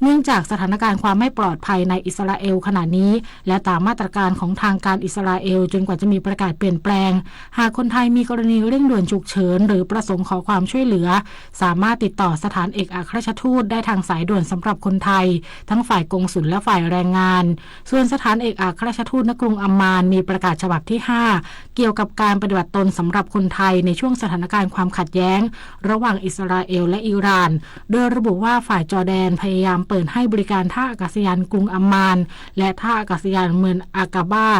เนื่องจากสถานการณ์ความไม่ปลอดภัยในอิสราเอลขณะนี้ และตามมาตรการของทางการอิสราเอล จนกว่าจะมีประกาศเปลี่ยนแปลง หากคนไทยมีกรณีเร่งด่วนฉุกเฉิน หรือประสงค์ขอความช่วยเหลือ สามารถติดต่อสถานเอกอัครราชทูตได้ทางสายด่วนสำหรับคนไทย ทั้งฝ่ายกงสุลและฝ่ายแรงงาน ส่วนสถานเอกอัครราชทูตณกรุงอัมมานมีประกาศฉบับที่ ห้า เกี่ยวกับการปฏิบัติตนสำหรับคนไทยในช่วงสถานการณ์ความขัดแย้งระหว่างอิสราเอลและอิหร่าน โดยระบุว่าฝ่ายจอร์แดนพยายามเปิดให้บริการท่าอากาศยานกรุงอัมมาน และท่าอากาศยานเมืองอากาบา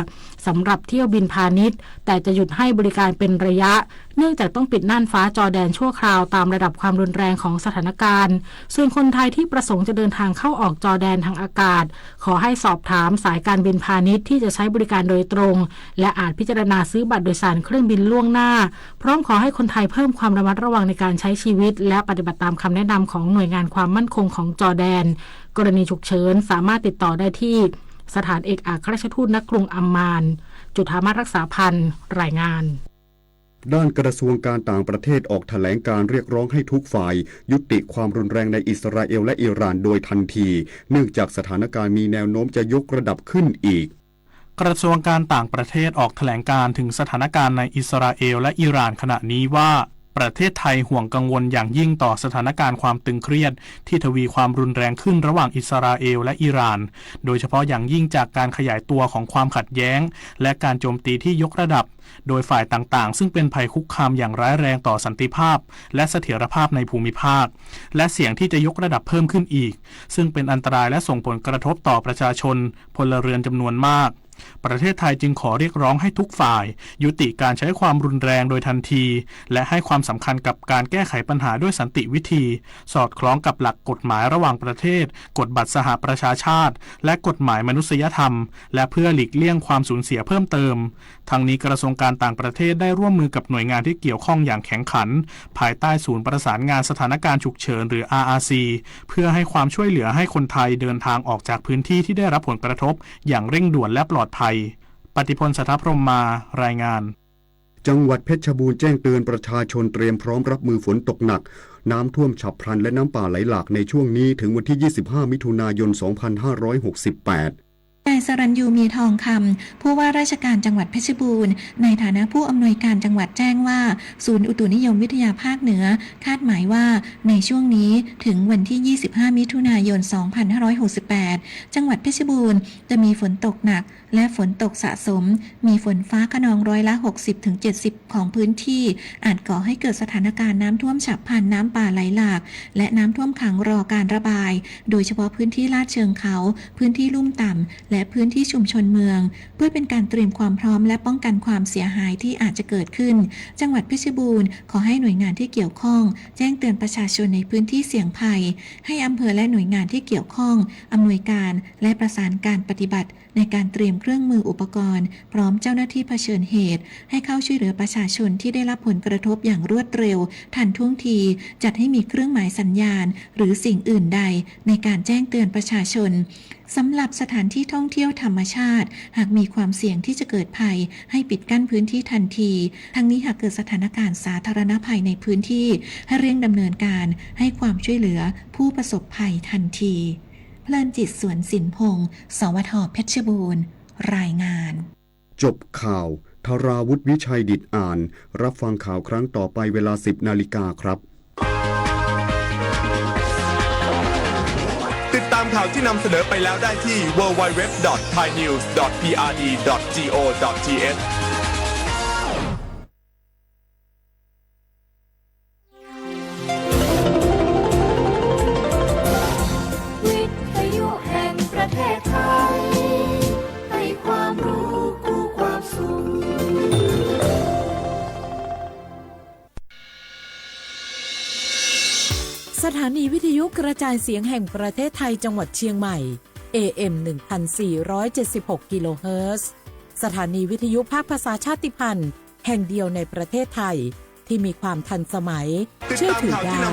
สำหรับเที่ยวบินพาณิชย์ แต่จะหยุดให้บริการเป็นระยะ เนื่องจากต้องปิดน่านฟ้าจอร์แดนชั่วคราวตามระดับความรุนแรงของสถานการณ์ ส่วนคนไทยที่ประสงค์จะเดินทางเข้าออกจอร์แดนทางอากาศ ขอให้สอบถามสายการบินพาณิชย์ที่จะใช้บริการโดยตรง และอาจพิจารณาซื้อบัตรโดยสารเครื่องบินล่วงหน้า พร้อมขอให้คนไทยเพิ่มความระมัดระวังในการใช้ชีวิต และปฏิบัติตามคำแนะนำของหน่วยงานความมั่นคงของจอร์แดน กรณีฉุกเฉินสามารถติดต่อได้ที่สถานเอกอัครราชทูตณกรุงอัมมาน จุฑามาศ รักษาพันธ์ รายงาน ด้านกระทรวงการต่างประเทศออกแถลงการเรียกร้องให้ทุกฝ่ายยุติความรุนแรงในอิสราเอลและอิหร่านโดยทันที เนื่องจากสถานการณ์มีแนวโน้มจะยกระดับขึ้นอีก กระทรวงการต่างประเทศออกแถลงการณ์ถึงสถานการณ์ในอิสราเอลและอิหร่านขณะนี้ว่า ประเทศไทยห่วงกังวลอย่างยิ่งต่อสถานการณ์ความตึงเครียดที่ทวีความรุนแรงขึ้นระหว่างอิสราเอลและอิหร่าน โดยเฉพาะอย่างยิ่งจากการขยายตัวของความขัดแย้ง และการโจมตีที่ยกระดับ โดยฝ่ายต่างๆ ซึ่งเป็นภัยคุกคามอย่างร้ายแรงต่อสันติภาพ และเสถียรภาพในภูมิภาค และเสี่ยงที่จะยกระดับเพิ่มขึ้นอีก ซึ่งเป็นอันตรายและส่งผลกระทบต่อประชาชน พลเรือนจำนวนมาก ประเทศไทยจึงขอเรียกร้องให้ทุกฝ่ายยุติการใช้ความรุนแรงโดยทันที และให้ความสำคัญกับการแก้ไขปัญหาด้วยสันติวิธี สอดคล้องกับหลักกฎหมายระหว่างประเทศ กฎบัตรสหประชาชาติ และกฎหมายมนุษยธรรม และเพื่อหลีกเลี่ยงความสูญเสียเพิ่มเติม ทั้งนี้กระทรวงการต่างประเทศได้ร่วมมือกับหน่วยงานที่เกี่ยวข้องอย่างแข็งขัน ภายใต้ศูนย์ประสานงานสถานการณ์ฉุกเฉินหรือ อาร์อาร์ซี เพื่อให้ความช่วยเหลือให้คนไทยเดินทางออกจากพื้นที่ที่ได้รับผลกระทบอย่างเร่งด่วนและปลอดภัย ปฏิพล สัทธพรหมมา รายงาน จังหวัดเพชรบูรณ์แจ้งเตือนประชาชนเตรียมพร้อมรับมือฝนตกหนัก น้ำท่วมฉับพลันและน้ำป่าไหลหลากในช่วงนี้ถึงวันที่ ยี่สิบห้า มิถุนายน สองพันห้าร้อยหกสิบแปด นายสรัญยู มีทองคำ ผู้ว่าราชการจังหวัดเพชรบูรณ์ ในฐานะผู้อำนวยการจังหวัดแจ้งว่า ศูนย์อุตุนิยมวิทยาภาคเหนือ คาดหมายว่าในช่วงนี้ถึงวันที่ ยี่สิบห้า มิถุนายน สองพันห้าร้อยหกสิบแปด จังหวัดเพชรบูรณ์จะมีฝนตกหนัก และฝนตกสะสม มีฝนฟ้าคะนองร้อยละ หกสิบถึงเจ็ดสิบ ของพื้นที่ อาจก่อให้เกิดสถานการณ์น้ำท่วมฉับพลัน น้ำป่าไหลหลาก และน้ำท่วมขังรอการระบาย โดยเฉพาะพื้นที่ลาดเชิงเขา พื้นที่ลุ่มต่ำ และพื้นที่ชุมชนเมือง เพื่อเป็นการเตรียมความพร้อมและป้องกันความเสียหายที่อาจจะเกิดขึ้น จังหวัดเพชรบูรณ์ขอให้หน่วยงานที่เกี่ยวข้อง แจ้งเตือนประชาชนในพื้นที่เสี่ยงภัย ให้อำเภอและหน่วยงานที่เกี่ยวข้อง อำนวยการ และประสานการปฏิบัติ ในการเตรียมเครื่องมืออุปกรณ์ พร้อมเจ้าหน้าที่เผชิญเหตุ ให้เข้าช่วยเหลือประชาชนที่ได้รับผลกระทบอย่างรวดเร็ว ทันท่วงที จัดให้มีเครื่องหมายสัญญาณ หรือสิ่งอื่นใด ในการแจ้งเตือนประชาชน สำหรับสถานที่ท่องเที่ยวธรรมชาติ หากมีความเสี่ยงที่จะเกิดภัย ให้ปิดกั้นพื้นที่ทันที ทั้งนี้หากเกิดสถานการณ์สาธารณภัยในพื้นที่ ให้เร่งดำเนินการให้ความช่วยเหลือผู้ประสบภัยทันที เพลินจิต สวนสินพงษ์ สวท เพชรบูรณ์ รายงาน จบข่าว ธราวุฒิ วิชัยดิษฐอ่าน รับฟังข่าวครั้งต่อไปเวลา สิบนาฬิกาครับ ติดตามข่าวที่นำเสนอไปแล้วได้ที่ ดับเบิลยู ดับเบิลยู ดับเบิลยู ดอท ไทยนิวส์ ดอท พีอาร์ดี ดอท จี โอ ดอท ที เอช วิทยุแห่งประเทศไทย ให้ความรู้คู่ความสุข สถานีวิทยุกระจายเสียงแห่งประเทศไทยจังหวัดเชียงใหม่ เอ เอ็ม หนึ่งพันสี่ร้อยเจ็ดสิบหก กิโลเฮิรตซ์ สถานีวิทยุภาคภาษาชาติพันธุ์ แห่งเดียวในประเทศไทย ที่มีความทันสมัย เชื่อถือได้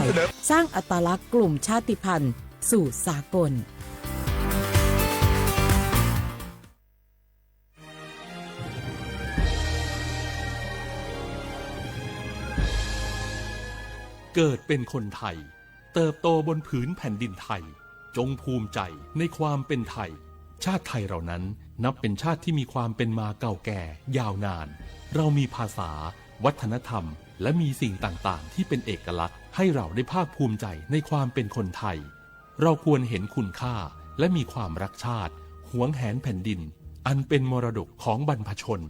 สร้างอัตลักษณ์กลุ่มชาติพันธุ์สู่สากล เกิดเป็นคนไทย เติบโตบนผืนแผ่นดินไทย จงภูมิใจในความเป็นไทย ชาติไทยเรานั้นนับเป็นชาติที่มีความเป็นมาเก่าแก่ยาวนาน เรามีภาษา วัฒนธรรม และมีสิ่งต่างๆ ที่เป็นเอกลักษณ์ ให้เราได้ภาคภูมิใจในความเป็นคนไทย เราควรเห็นคุณค่า และมีความรักชาติ หวงแหนแผ่นดิน อันเป็นมรดกของบรรพชน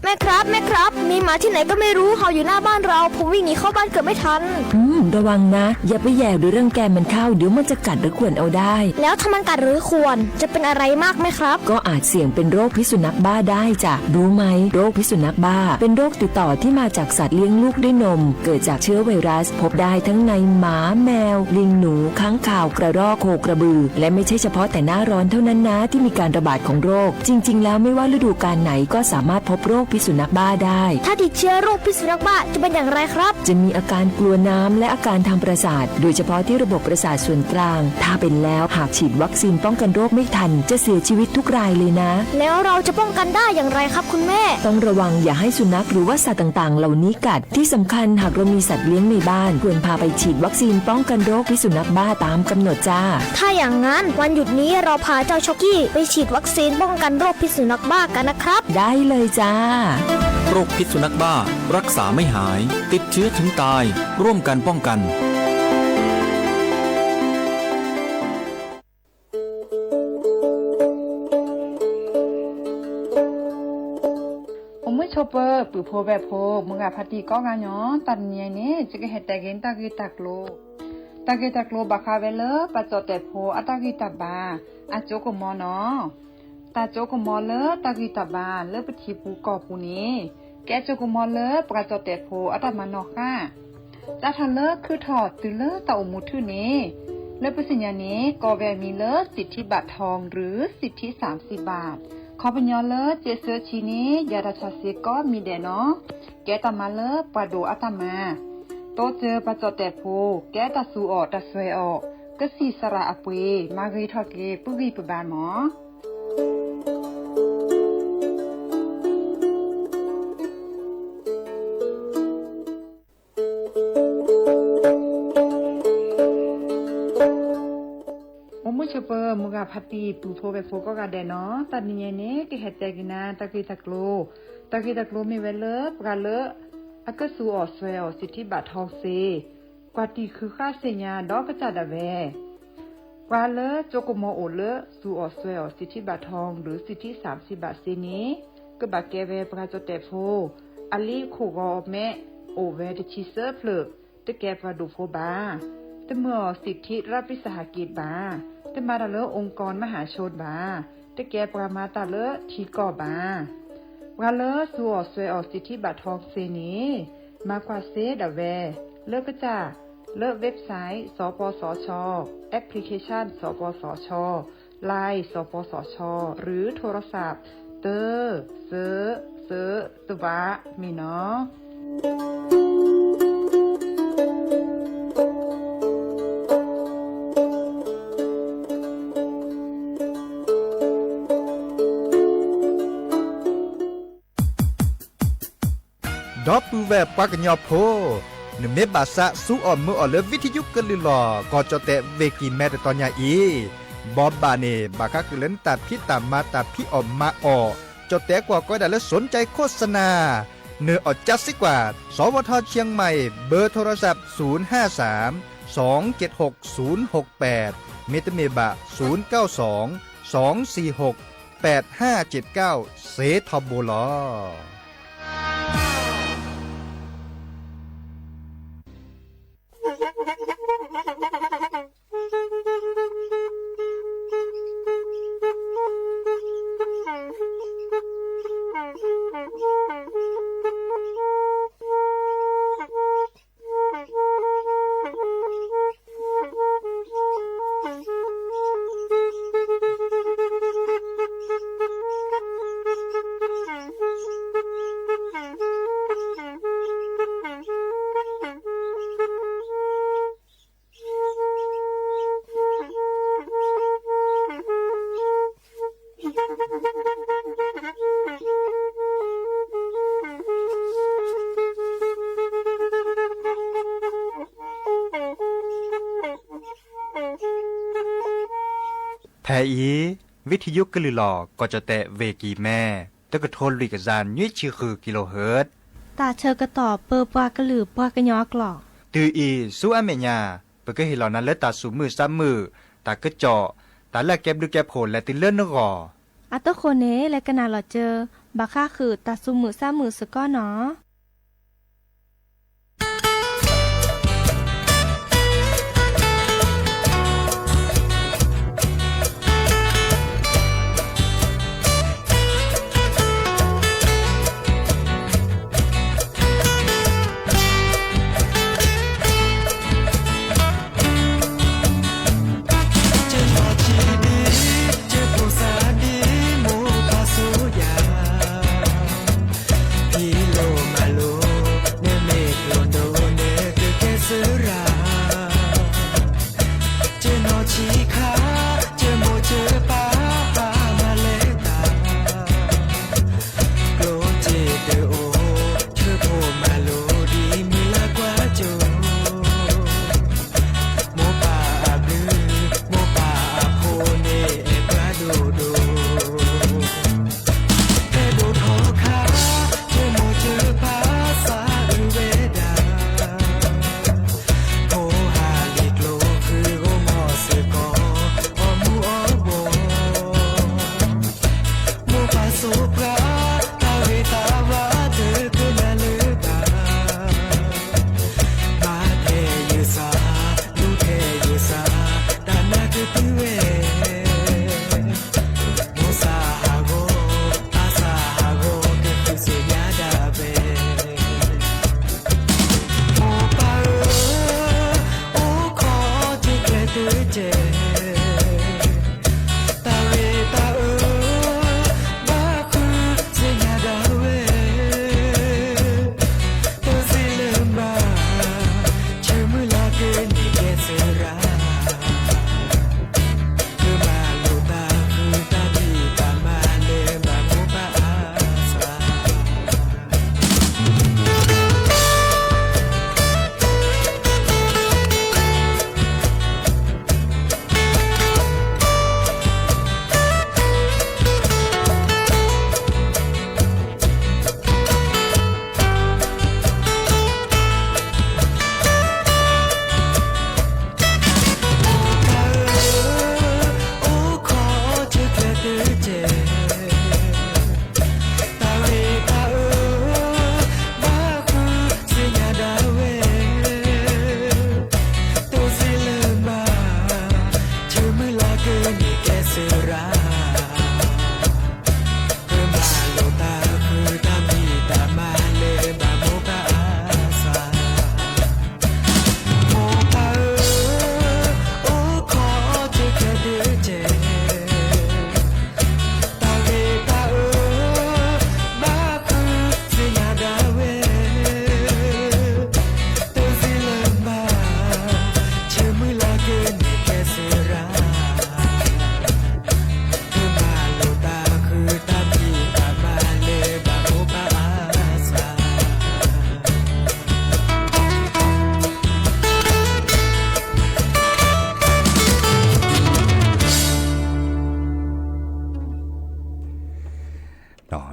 แม่ครับ แม่ครับ มีหมาที่ไหนก็ไม่รู้เห่าอยู่หน้าบ้านเรา ผมวิ่งหนีเข้าบ้านเกือบไม่ทัน อืม ระวังนะ อย่าไปแหย่หรือรังแกมันเข้า เดี๋ยวมันจะกัดหรือข่วนเอาได้ แล้วถ้ามันกัดหรือข่วน จะเป็นอะไรมากไหมครับ ก็อาจเสี่ยงเป็นโรคพิษสุนัขบ้าได้จ้ะ รู้ไหม โรคพิษสุนัขบ้า เป็นโรคติดต่อที่มาจากสัตว์เลี้ยงลูกด้วยนม เกิดจากเชื้อไวรัส พบได้ทั้งในหมา แมว ลิง หนู ค้างคาว กระรอก โคกระบือ และไม่ใช่เฉพาะแต่หน้าร้อนเท่านั้นนะ ที่มีการระบาดของโรค จริงๆ แล้วไม่ว่าฤดูกาลไหนก็สามารถพบโรคพิษสุนัขบ้าได้ ถ้าติดเชื้อโรคพิษสุนัขบ้าจะเป็นอย่างไรครับ จะมีอาการกลัวน้ำและอาการทางประสาท โดยเฉพาะที่ระบบประสาทส่วนกลาง ถ้าเป็นแล้วหากฉีดวัคซีนป้องกันโรคไม่ทัน จะเสียชีวิตทุกรายเลยนะ แล้วเราจะป้องกันได้อย่างไรครับคุณแม่ ต้องระวังอย่าให้สุนัขหรือว่าสัตว์ต่างๆ เหล่านี้กัด ที่สำคัญหากเรามีสัตว์เลี้ยงในบ้าน ควรพาไปฉีดวัคซีนป้องกันโรคพิษสุนัขบ้าตามกำหนดจ้า ถ้าอย่างนั้นวันหยุดนี้เราพาเจ้าช็อกกี้ไปฉีดวัคซีนป้องกันโรคพิษสุนัขบ้ากันนะครับ ได้เลยจ้า โรคพิษสุนัขบ้า รักษาไม่หาย ติดเชื้อถึงตาย ร่วมกันป้องกัน အိၣ်မုာ်ဆိးပၢၤ ပုၢ်ဖိဝဲၢ်ဖိ မုၢ်ဂၤဖါတံၢ်ကိးဂၤညီ တနံၤအံၤန့ၣ် ယကဟဲတဲက့ၤတၢ်ဂ့ၢ်တၢ်ကျိၤ, တၢ်ဂ့ၢ်တၢ်ကျိၤဘၣ်ဃးဝဲလၢ ပှၤကၠီၣ်တဲာ်ဖိအတၢ်ဂံၢ်တၢ်ဘါ အစိကမီၤနီၤ. တၢ်စိကမီၤလၢတၢ်ဂံၢ်တၢ်ဘါလၢပထံပူၤကီၢ်ပူၤန့ၣ် ကဲစိကမီၤလၢပှၤကၠီၣ်တဲာ်ဖိအတၢ်မၤနီၣ်ဃာ် စးထီၣ်လၢခုထီၣ်တုၤလၢတၢ်အိၣ်မူထူၣ်န့ၣ် လၢပသ့ၣ်ညါန့ၣ် ကိးဝဲအမံၤလၢ สิทธิบัตรทอง หรือ สิทธิสามสิบบาท ခီပညီလၢ စ့းဆၢဆံန့ၣ် ယၤတၢ်ဆါစ့ကိးမံၤဒဲးနီၤ. ကဲတၢ်မၤလၢပှၤဒိၣ်အတၢ်မၤ, တိစၢၤပှၤကၠီၣ်တဲာ်ဖိ ကဲတၢ်သူၣ်အီၣ်တၢ်စွဲအီၣ်, ကစံၣ်စရၣ်အပှ့ၤ မၤဂ့ၤထီၣ်က့ၤပုၢ်ဂံၢ်ပဘါမး. အိၣ်မုာ်ဆိးပၢၤ မုၢ်ဂၤဖါတံၢ် ပုၢ်ဖိဝဲၢ်ဖိကိးဂၤဒဲးနီၤ, တနံၤအံၤန့ၣ် ကဟဲတဲက့ၤနၤတၢ်ဂ့ၢ်တၢ်ကျိၤ, တၢ်ဂ့ၢ်တၢ်ကျိၤမ့ၢ်ဝဲလၢ ပှၤလၢ အကသူၣ်အီၣ်စွဲအီၣ် สิทธิบัตรทอง စ့ ကွၢ်တံၢ်ဃုာ်ဃာ်သ့ၣ်ညါဒီးကစၢ်ဒၣ်ဝဲ ပှၤလၢစိကမီၤအိၣ်လၢ သူၣ်အီၣ်စွဲအီၣ် สิทธิบัตรทอง หรือ สิทธิสามสิบบาท စ့န့ၣ် ကဘၣ်ကဲဝဲပှၤကၠီၣ်တဲာ်ဖိ အလံာ်ခိၣ်ဂီၤမဲ အိၣ်ဝဲတဆံသၢဖျၢၣ်, တကဲပှၤဒိၣ်ဖိဘၣ်. တမၢအီၤ สิทธิรัฐวิสาหกิจ ဘၣ်, တမၤတၢ်လၢ องค์กรมหาชน ဘၣ်, တကဲပှၤမၤတၢ်လၢထံကီၢ်ဘၣ်. ပှၤလၢသူၣ်အီၣ်စွဲအီၣ် สิทธิบัตรทอง စ့န့ၣ် မၤကွၢ်စ့ဒၣ်ဝဲ လၢကစၢ် လၢ website สปสช, application สปสช, Line สปสช หรือโทรศัพท์ တၢ စၢ စၢ တဝး မ့ၢ်နီၤ. ဒီပုၢ်ဝဲၢ်ပှၤကညီဖိ, နမ့ၢ်ဘၣ်သးသူအီၣ်မုာ်အီၣ်လၢ ဝံထယုကလုၢ်လီၢ် ကီၢ်ကၠီၣ်တဲာ်ဝ့ၢ်ကံၢ်မဲတတီၤညါအံၤ, ဘီဘၣ်န့ၣ် ဘၣ်ဃးက့ၤလၢနတၢ်ဖံးတၢ်မၤတၢ်ဖံးအီၣ်မၤအီၣ်, ကၠီၣ်တဲာ်ကွၢ်ကီးဒၣ်လၢ สนใจโฆษณา, နၢၤအီၣ်ကၠါစ့ကွၢ် สวท เชียงใหม่ เบอร์โทรศัพท์ ศูนย์ห้าสาม สองเจ็ดหก ศูนย์หกแปด မ့တမ့ၢ်ဘၣ် ศูนย์เก้าสอง สองสี่หก แปดห้าเจ็ดเก้า စ့ထီဘိလီၤ. ဖဲအံၤ ဝံထံယုကလုၢ်လီၤ ကီၢ်ကၠီၣ်တဲၣ် ဝ့ၢ်ကံၢ်မဲ တကထိလွံၢ်ကယၤနွံဆံဃုကံလိဟၢၣ် တၢ်ဆၢကတီၢ်ပၢပှၤကလုာ်ပှၤကညီအကျိာ် တုၤအံၤဆူအမဲာ်ညါ ပကဟ့ၣ်လီၤနၤလၢတၢ်သူၣ်မုာ်သးမုာ်, တၢ်ကစီၣ်, တၢ်လၢအကဲဘျုးကဲဖှိၣ်လဲၤတုၤလၢနဂီၢ်. အတဃိန့ၣ် လဲၤကနၣ်လီၤစၢၤ ဘၣ်ဃးဃုာ်တၢ်သူၣ်မုာ်သးမုာ်စ့ၢ်ကီးနီၤ.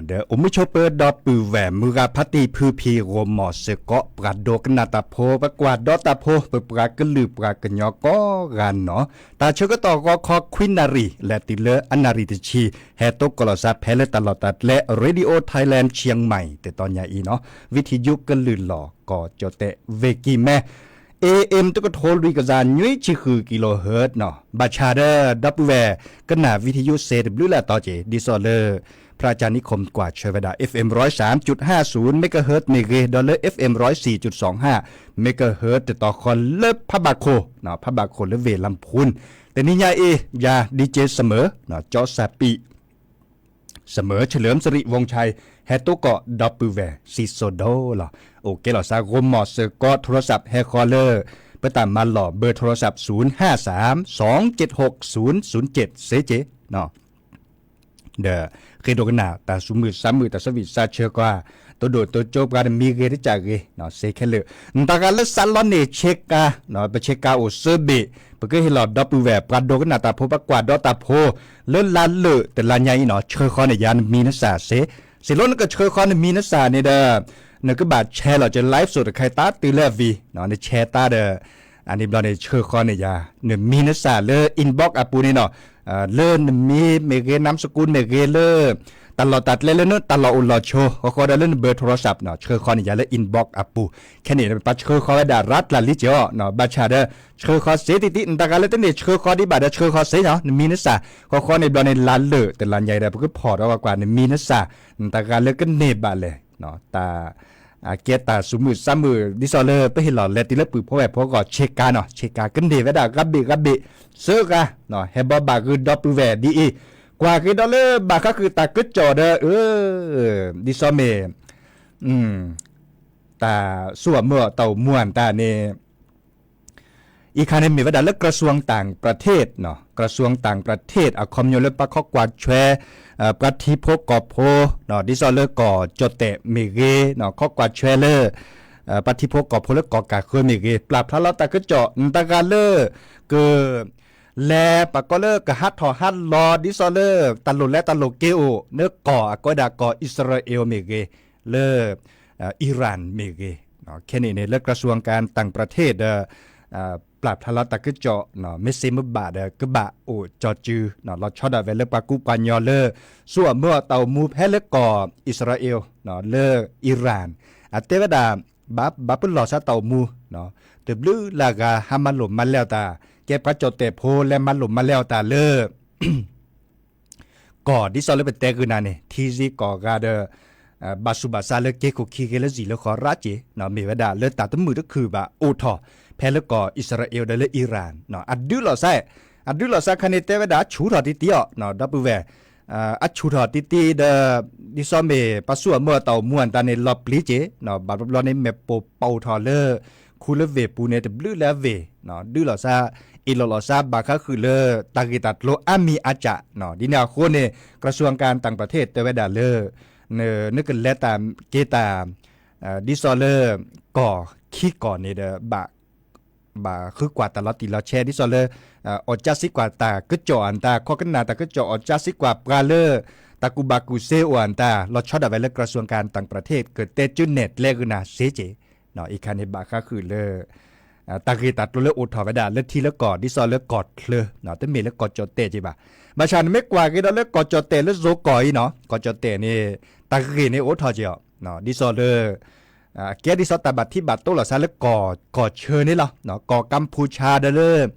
ဒီးအိၣ်မုာ်ဆိးပၢၤဒီပုၢ်ဝဲၢ်မုၢ်ဂၤဖါတံၢ်ဖုဖံး ဂီၢ်မီၢ်စ့ၢ်ကီး ပှၤဒိကနၣ်တၢ်ဖိ ပှၤကွၢ်ဒီးတၢ်ဖိ ပပှၤကလုာ်ပှၤကညီကိးဂၤနီၤ, တၢ်ဆၢကတီၢ်ဂီၤခီခွံနၣ်ရံၣ် လဲၤတုၤလၢအနၣ်ရံၣ်တဆံ ဟဲသကိးလီၤစၢဖဲလၢတၢ်လီၢ်တၢ်ကျဲ Radio Thailand Chiang Mai တတီၤညါအံၤနီၤ, ဝံထံယုကလုၢ်လီၤ ကီၢ်ကၠီၣ်တဲၣ် ဝ့ၢ်ကံၢ်မဲ AM တကထိလွံၢ်ကယၤနွံဆံဃုကံလိဟၢၣ်နီၤ, ဘၣ်ဆၣ်ဒီး ဒီပုၢ်ဝဲၢ် ကနၣ်ဝံထံယုစ့တဘျုးလၢ်တီၤက့ၤ ဒ်သိးလၢ พระอาจารย์นิคม ကွၢ်ဆၢဝဲဒၣ် FM one oh three point five megahertz မ့ၢ်ဂ့ၤ, ဒီးလၢ FM one oh four point two megahertz တတီၤဃီလၢဖးဘၣ်ခိၣ်, ဖးဘၣ်ခိၣ်လၢဝ့ၢ်လါဖူၣ်, တနံၤညါအံၤ ယၤ DJ စမၢၤ ကၠီစၢ်ပံး စမၢၤ เฉลิมสิริวงศ์ชัย ဟဲသကိးဒီပုၢ်ဝဲၢ် စံၣ်စိၤဒိၣ်လီၤ. အိၣ်ကဲလီၤစၢ ဂီၢ်မီၢ်စ့ၢ်ကီး โทรศัพท์ ဟဲဃီလၢ ပတၢ်မၤလီၢ် เบอร์โทรศัพท์ ศูนย์ห้าสาม สองเจ็ดหก ศูนย์ศูนย์เจ็ด စ့က့ၤ ဒီးဃ့ဒိကနၣ်တၢ်သူၣ်မုာ်သးမုာ် တၢ်ဆၢဘံၣ်ဆၢဆၢကွၢ် တိဒိၣ်တိကၠိပှၤတမံၤဂ့ၤတကၠၢ်ဂ့ၤ စ့ခဲလၢာ် နတၢ်ဂၤလၢစးလီန့ၢ်ဆ့ကၤ ပဆ့ကၤအိၣ်စၢဘ့ၣ် ပကဟ့ၣ်လီၤဒီပုၢ်ဝဲၢ် ပှၤဒိကနၣ်တၢ်ဖိ ပှၤကွၢ်ဒီးတၢ်ဖိ လၢလါလၢာ်တလါညါအံၤနီၤ ဆှၢဃီန့ၢ်ယၤနမံၤနသၣ်စ့, စ့လီၤနကဆှၢဃီနမံၤနသၣ်န့ၣ်ဒီး နကဘၣ်ဆဲးလီၤက live စိးတခါ တၢ်တုၤလၢအဝံၤ နဆဲးတၢ်ဒီး အန့ၣ်ဘျီန့ၣ် ဆှၢဃီန့ၢ်ယၤ နမံၤနသၣ်လၢ inbox အပူၤန့ၣ်နီၤ, လၢနမံၤမ့ၢ်ဂ့ၤ နၢမ်စကူမ့ၢ်ဂ့ၤ လၢ တၢ်လီၢ်တၢ်ကျဲလၢနတၢ်လီၢ်အိၣ်လီၢ်ဆိး ဃီဃီဒီးလၢနဘၢထိရၢစး ဆှၢဃီန့ၢ်ယၤလၢ inbox အပူၤ, ခဲန့ၣ် ပှၤဆှၢဃီဝဲဒၣ်ရၤတျၢ်လံက့ၤအီၤ ဘၣ်ဆၣ်ဒီး ဆှၢဃီစ့တံၢ်တံၢ် နတၢ်ဂၤလၢတန့ၢ်ဆှၢဃီဒံးဘၣ်ဒီး ဆှၢဃီစ့နီၤ နမံၤနသၣ်, ဃီဃီန့ၣ်ဘျီန့ၣ် လါလၢာ်တလါညါအံၤဒီး ပကဖီၣ်ဒီးကွၢ်ကွၢ် နမံၤနသၣ် နတၢ်ဂၤလၢကန့ၢ်ဘၣ်လဲၣ် တၢ် အကဲတၢ်သူၣ်မုာ်သးမုာ် ဒ်သိးလၢပဟ့ၣ်လီၤလဲၤတုၤလၢပုၢ်ဖိဝဲၢ်ဖိအဂီၢ် ဆ့ကၤနီၤ ဆ့ကၤကန့ၢ်ဝဲဒၣ်ဂၤဘ့ၣ်ဂၤဘ့ၣ် စၢဂၤ ဟဲဘီဘၣ်ဂုာ်ဒီပုၢ်ဝဲၢ်ဒ်အံၤ, ကွၢ်က့ၤဒီးလၢဘၣ်ဃးဃုာ်တၢ်ကစီၣ်ဒီး အၢ ဒ်သိးမ့ၢ် တၢ်စိအမၢအတၢ်အိၣ်မူအတၢ်န့ၣ် အံၤခါန့ၣ်မ့ၢ်ဝဲဒၣ်လၢ กระทรวงต่างประเทศနီၤ กระทรวงต่างประเทศ အခီပညီလၢပှၤခီကွၢ်ဆွဲ ပှၤထံဖိကီၢ်ဖိ ဒ်သိးလၢကီၢ်ကၠီၣ်တဲၣ်မ့ၢ်ဂ့ၤ ခီကွၢ်ဆွဲလၢ ပှၤထံဖိကီၢ်ဖိလၢကီၢ်ကၢ်ဃၢမ့ၢ်ဂ့ၤ ပျၢ်ဖျါလီၤတၢ်ကစီၣ် နတၢ်ဂၤလၢ က လဲၤပှၤကိးလၢကဟးထီၣ်ဟးလီၤ ဒ်သိးလၢ တၢ်လိၣ်လဲတၢ်လိၣ်က့ၤအိၣ် လၢကီၢ်အကိးဝဲဒၣ်ကီၢ်အံၣ်စရ့လးမ့ၢ်ဂ့ၤ လၢ အံရၣ်မ့ၢ်ဂ့ၤ, ခဲန့ၣ်န့ၣ် လၢ กระทรวงการต่างประเทศ ဒီး ပျၢ်ဖျါလီၤတၢ်ကစီၣ် မ့ၢ်စ့မ့ၢ်ဘၣ်ဒီး ကဘၣ်အိၣ်ကၠီစု လီၤဆီဒၣ်ဝဲလၢပှၤကူပှၤညီလၢ စိအမၢအတၢ်အိၣ်မူဖဲလၢကီၢ်အံၣ်စရ့လး လၢအံရၣ် အတဲဝဲဒၣ် ဘၣ်ပလီၢ်စၢ်တၢ်အိၣ်မူ တဘျုးလၢ်ဂၤဟးမၤလိာ်မၤလဲအီၤတၢ် ကဲပှၤကၠီၣ်တဲၣ်ဖိလဲၤမၤလိာ်မၤလဲအီၤတၢ်လၢ ကီၢ်ဒ်သိးလၢပတဲဂုာ်နၤန့ၣ် ထံဆံးကီၢ်ဂၤဒီး ဘၣ်ဆူးဘၣ်ဆါလၢက့ခိၣ်ခံဂ့ၤလၢစံၣ်လၢဃီရၣ်က့ၤ မ့ၢ်ဝဲဒၣ်လၢတၢ်တမုာ်တခုၣ်ဘၣ်အိၣ်ထီၣ် ဖဲလၢကီၢ်အံၣ်စရ့လးဒီးလၢအံရၣ် အဒုးလီၤစၢ် အဒုးလီၤစၢ်ခါန့ၣ် တဲဝဲဒၣ်အဆူၣ်ထီၣ်တံၢ်တံၢ်အီၤ ဒီပုၢ်ဝဲၢ် အဆူၣ်ထီၣ်တံၢ်တံၢ်ဒီး ဒ်သိးမ့ၢ်ပှၤစိအမၢအတၢ်အိၣ်မူအတၢ်န့ၣ် လီၤပျံၤက့ၤ ဘၣ်ဘျီဘျီန့ၣ် မ့ၢ်ပိာ်ပိာ်ထီၣ်လၢ ခူလၢဝ့ၢ်ပူၤန့ၣ် တဘျုးလၢအဝ့ၢ် ဒုးလီၤစၢ် အ့ၣ်လိာ်လီၤစၢ်ဘၣ်ဃးဃုာ်လၢ တၢ်ဂ့ၢ်တၢ်ကျိၤအါမံၤအါကၢ် ဒ်န့ၣ်အဃိန့ၣ် กระทรวงการต่างประเทศ တဲဝဲဒၣ်လၢ နကလဲၤတၢ်က့ၤတၢ် ဒ်သိးလၢ ကီၢ်ခံကီၢ်န့ၣ်ဒီး ဘၣ်ဃုကွၢ်တၢ်လီၤတံၢ်လီၤဆဲး ဒ်သိးလၢ အီၣ်ကၠါစံးကွၢ်တၢ်ကစီၣ်အတၢ် ခီကနၣ်တၢ်ကစီၣ် အီၣ်ကၠါစံးကွၢ်ပှၤလၢ တၢ်ကူၣ်ဘၣ်ကူၣ်သ့အိၣ်အတၢ် လီၤဆီဒၣ်ဝဲလၢ กระทรวงการต่างประเทศ ကတဲကၠုနဲၣ်ကျဲဂုာ်နၤစ့က့ၤ အံၤခါန့ၣ် ဘၣ်ဃးဃုာ်လၢ တၢ်ဂ့ၢ်တၢ်ကျိၤလၢအိၣ်ထီၣ်ဝဲဒၣ်လၢထံလၢကီၢ် ဒ်သိးလၢကီၢ်ချၢ တမ့ၢ်လၢကီၢ်ကၠီၣ်တဲၣ်က့ၤဘၣ်. ဘၣ်ဆၣ်နမ့ၢ်ကွၢ်က့ၤဒီးလၢကီၢ်ကၠီၣ်တဲၣ်လၢစိၤကီၢ်အံၤနီၤ ကီၢ်ကၠီၣ်တဲၣ်န့ၣ် တၢ်ဂ့ၢ်န့ၣ်အိၣ်ထီၣ်က့ၤအီၤ ဒ်သိးလၢ အကဲဒ်သိးတၢ်ဘၣ်ထံးဘၣ်တိလိာ်သးလၢကီၢ် ကီၢ်ဆၢန့ၣ်လီၤ. ကီၢ်ကမ်ဖူးဆါဒီးလၢ ကီၢ်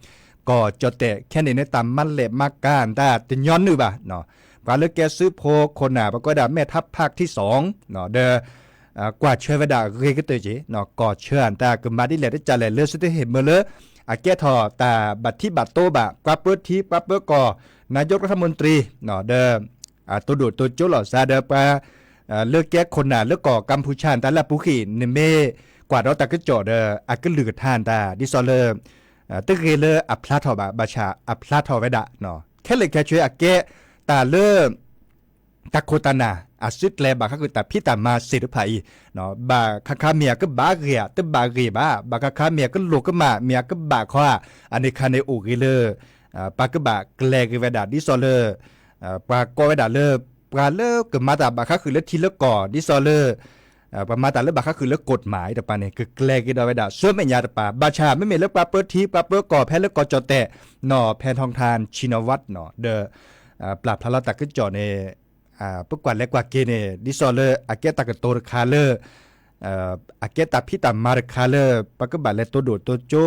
ကၠီၣ်တဲၣ် ခဲန့ၣ်န့ၣ် တၢ်မၤလဲၢ်မၤကၤတၢ်တညီနုၢ်ဘၣ်. ပှၤလၢကဲသုးဖိခိၣ်နၢ် ပှၤကိးဝဲဒၣ် แม่ทัพภาคที่สอง ဒီး ကွၢ်ဆၢဝဲဒၣ်ဂ့ၤကတၢၢ်က့ၤ ကီၢ်ဆၢအတၢ်ကမၤဒ်လဲၣ်တကးလဲၣ် လၢသုတဟ့ၣ်မၢလၢ အကဲထီၣ်တၢ်ဘၣ်ထံးဘၣ်တိဘၣ် ပှၤပၢထံပှၤပၢကီၢ် นายกรัฐมนตรี ဒီး တိဒိၣ်တိကၠိလိာ်သးဒီးပှၤ လၢကဲခိၣ်နၢ်လၢကီၢ်ကမ်ဖူးဆါတၢ်လၢအပူၤဃံၣ် နမ့ၢ်ကွၢ်ဒီးတၢ်ကစီၣ်ဒီး အကလုၢ်ကထါတၢ် ဒ်သိးလၢ တဂ့ၤလၢအဖျါထီၣ်ဘၣ် ဘၣ်ဆၣ်အဖျါထီၣ်ဝဲဒၣ် ခဲလၢာ်ခဲဆ့အကဲတၢ်လၢ တၢ်ခိၣ်တၢ်နၢ် အစုကျဲၤဘၣ်ဃးဃုာ်တၢ်ဖံးတၢ်မၤသ့ၣ်တဖၣ်အံၤ ဘၣ်ခါခါမ့ၢ်အကဘၣ်ဂ့ၤဧါ တဘၣ်ဂ့ၤဘၣ် ဘၣ်ခါခါမ့ၢ်အကလိၣ်ကမၣ် မ့ၢ်အကဘၣ်ခီဧါ အန့ၣ်ခါန့ၣ်အိၣ်ဂ့ၤလၢ ပှၤကဘၣ်ကျဲၤက့ၤဝဲဒၣ် ဒ်သိးလၢ ပှၤကိးဝဲဒၣ်လၢ ပှၤလၢကမၤတၢ်ဘၣ်ဃးဃုာ်လၢထံလၢကီၢ် ဒ်သိးလၢ ပှၤမၤတၢ်လၢဘၣ်ဃးဃုာ်လၢ กฎหมาย တပၤန့ၣ် ကကျဲၤက့ၤဒီးဝဲဒၣ် ဆူမဲာ်ညါတပၤ ဘၣ်ဆၣ် မ့မ့ၢ်လၢပှၤပၢထံပှၤပၢကီၢ်ဖဲလၢကီၢ်ကၠီၣ်တဲၣ်နီၤ ဖဲထီထၢၣ် ชินวัตร နီၤ ဒီး ပျၢ်ဖျါလီၤတၢ်ကစီၣ်န့ၣ် ပကွၢ်လဲၤကွၢ်က့ၤန့ၣ် ဒ်သိးလၢအကဲတၢ်ကတိၤတခါလၢ အကဲတၢ်ဖံးတၢ်မၤတခါလၢ ပကဘၣ်လဲၤတိဒိၣ်တိကၠိ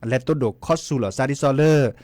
လဲၤတိဒိၣ်ခီဆူၣ်လိာ်သးဒ်သိးလၢ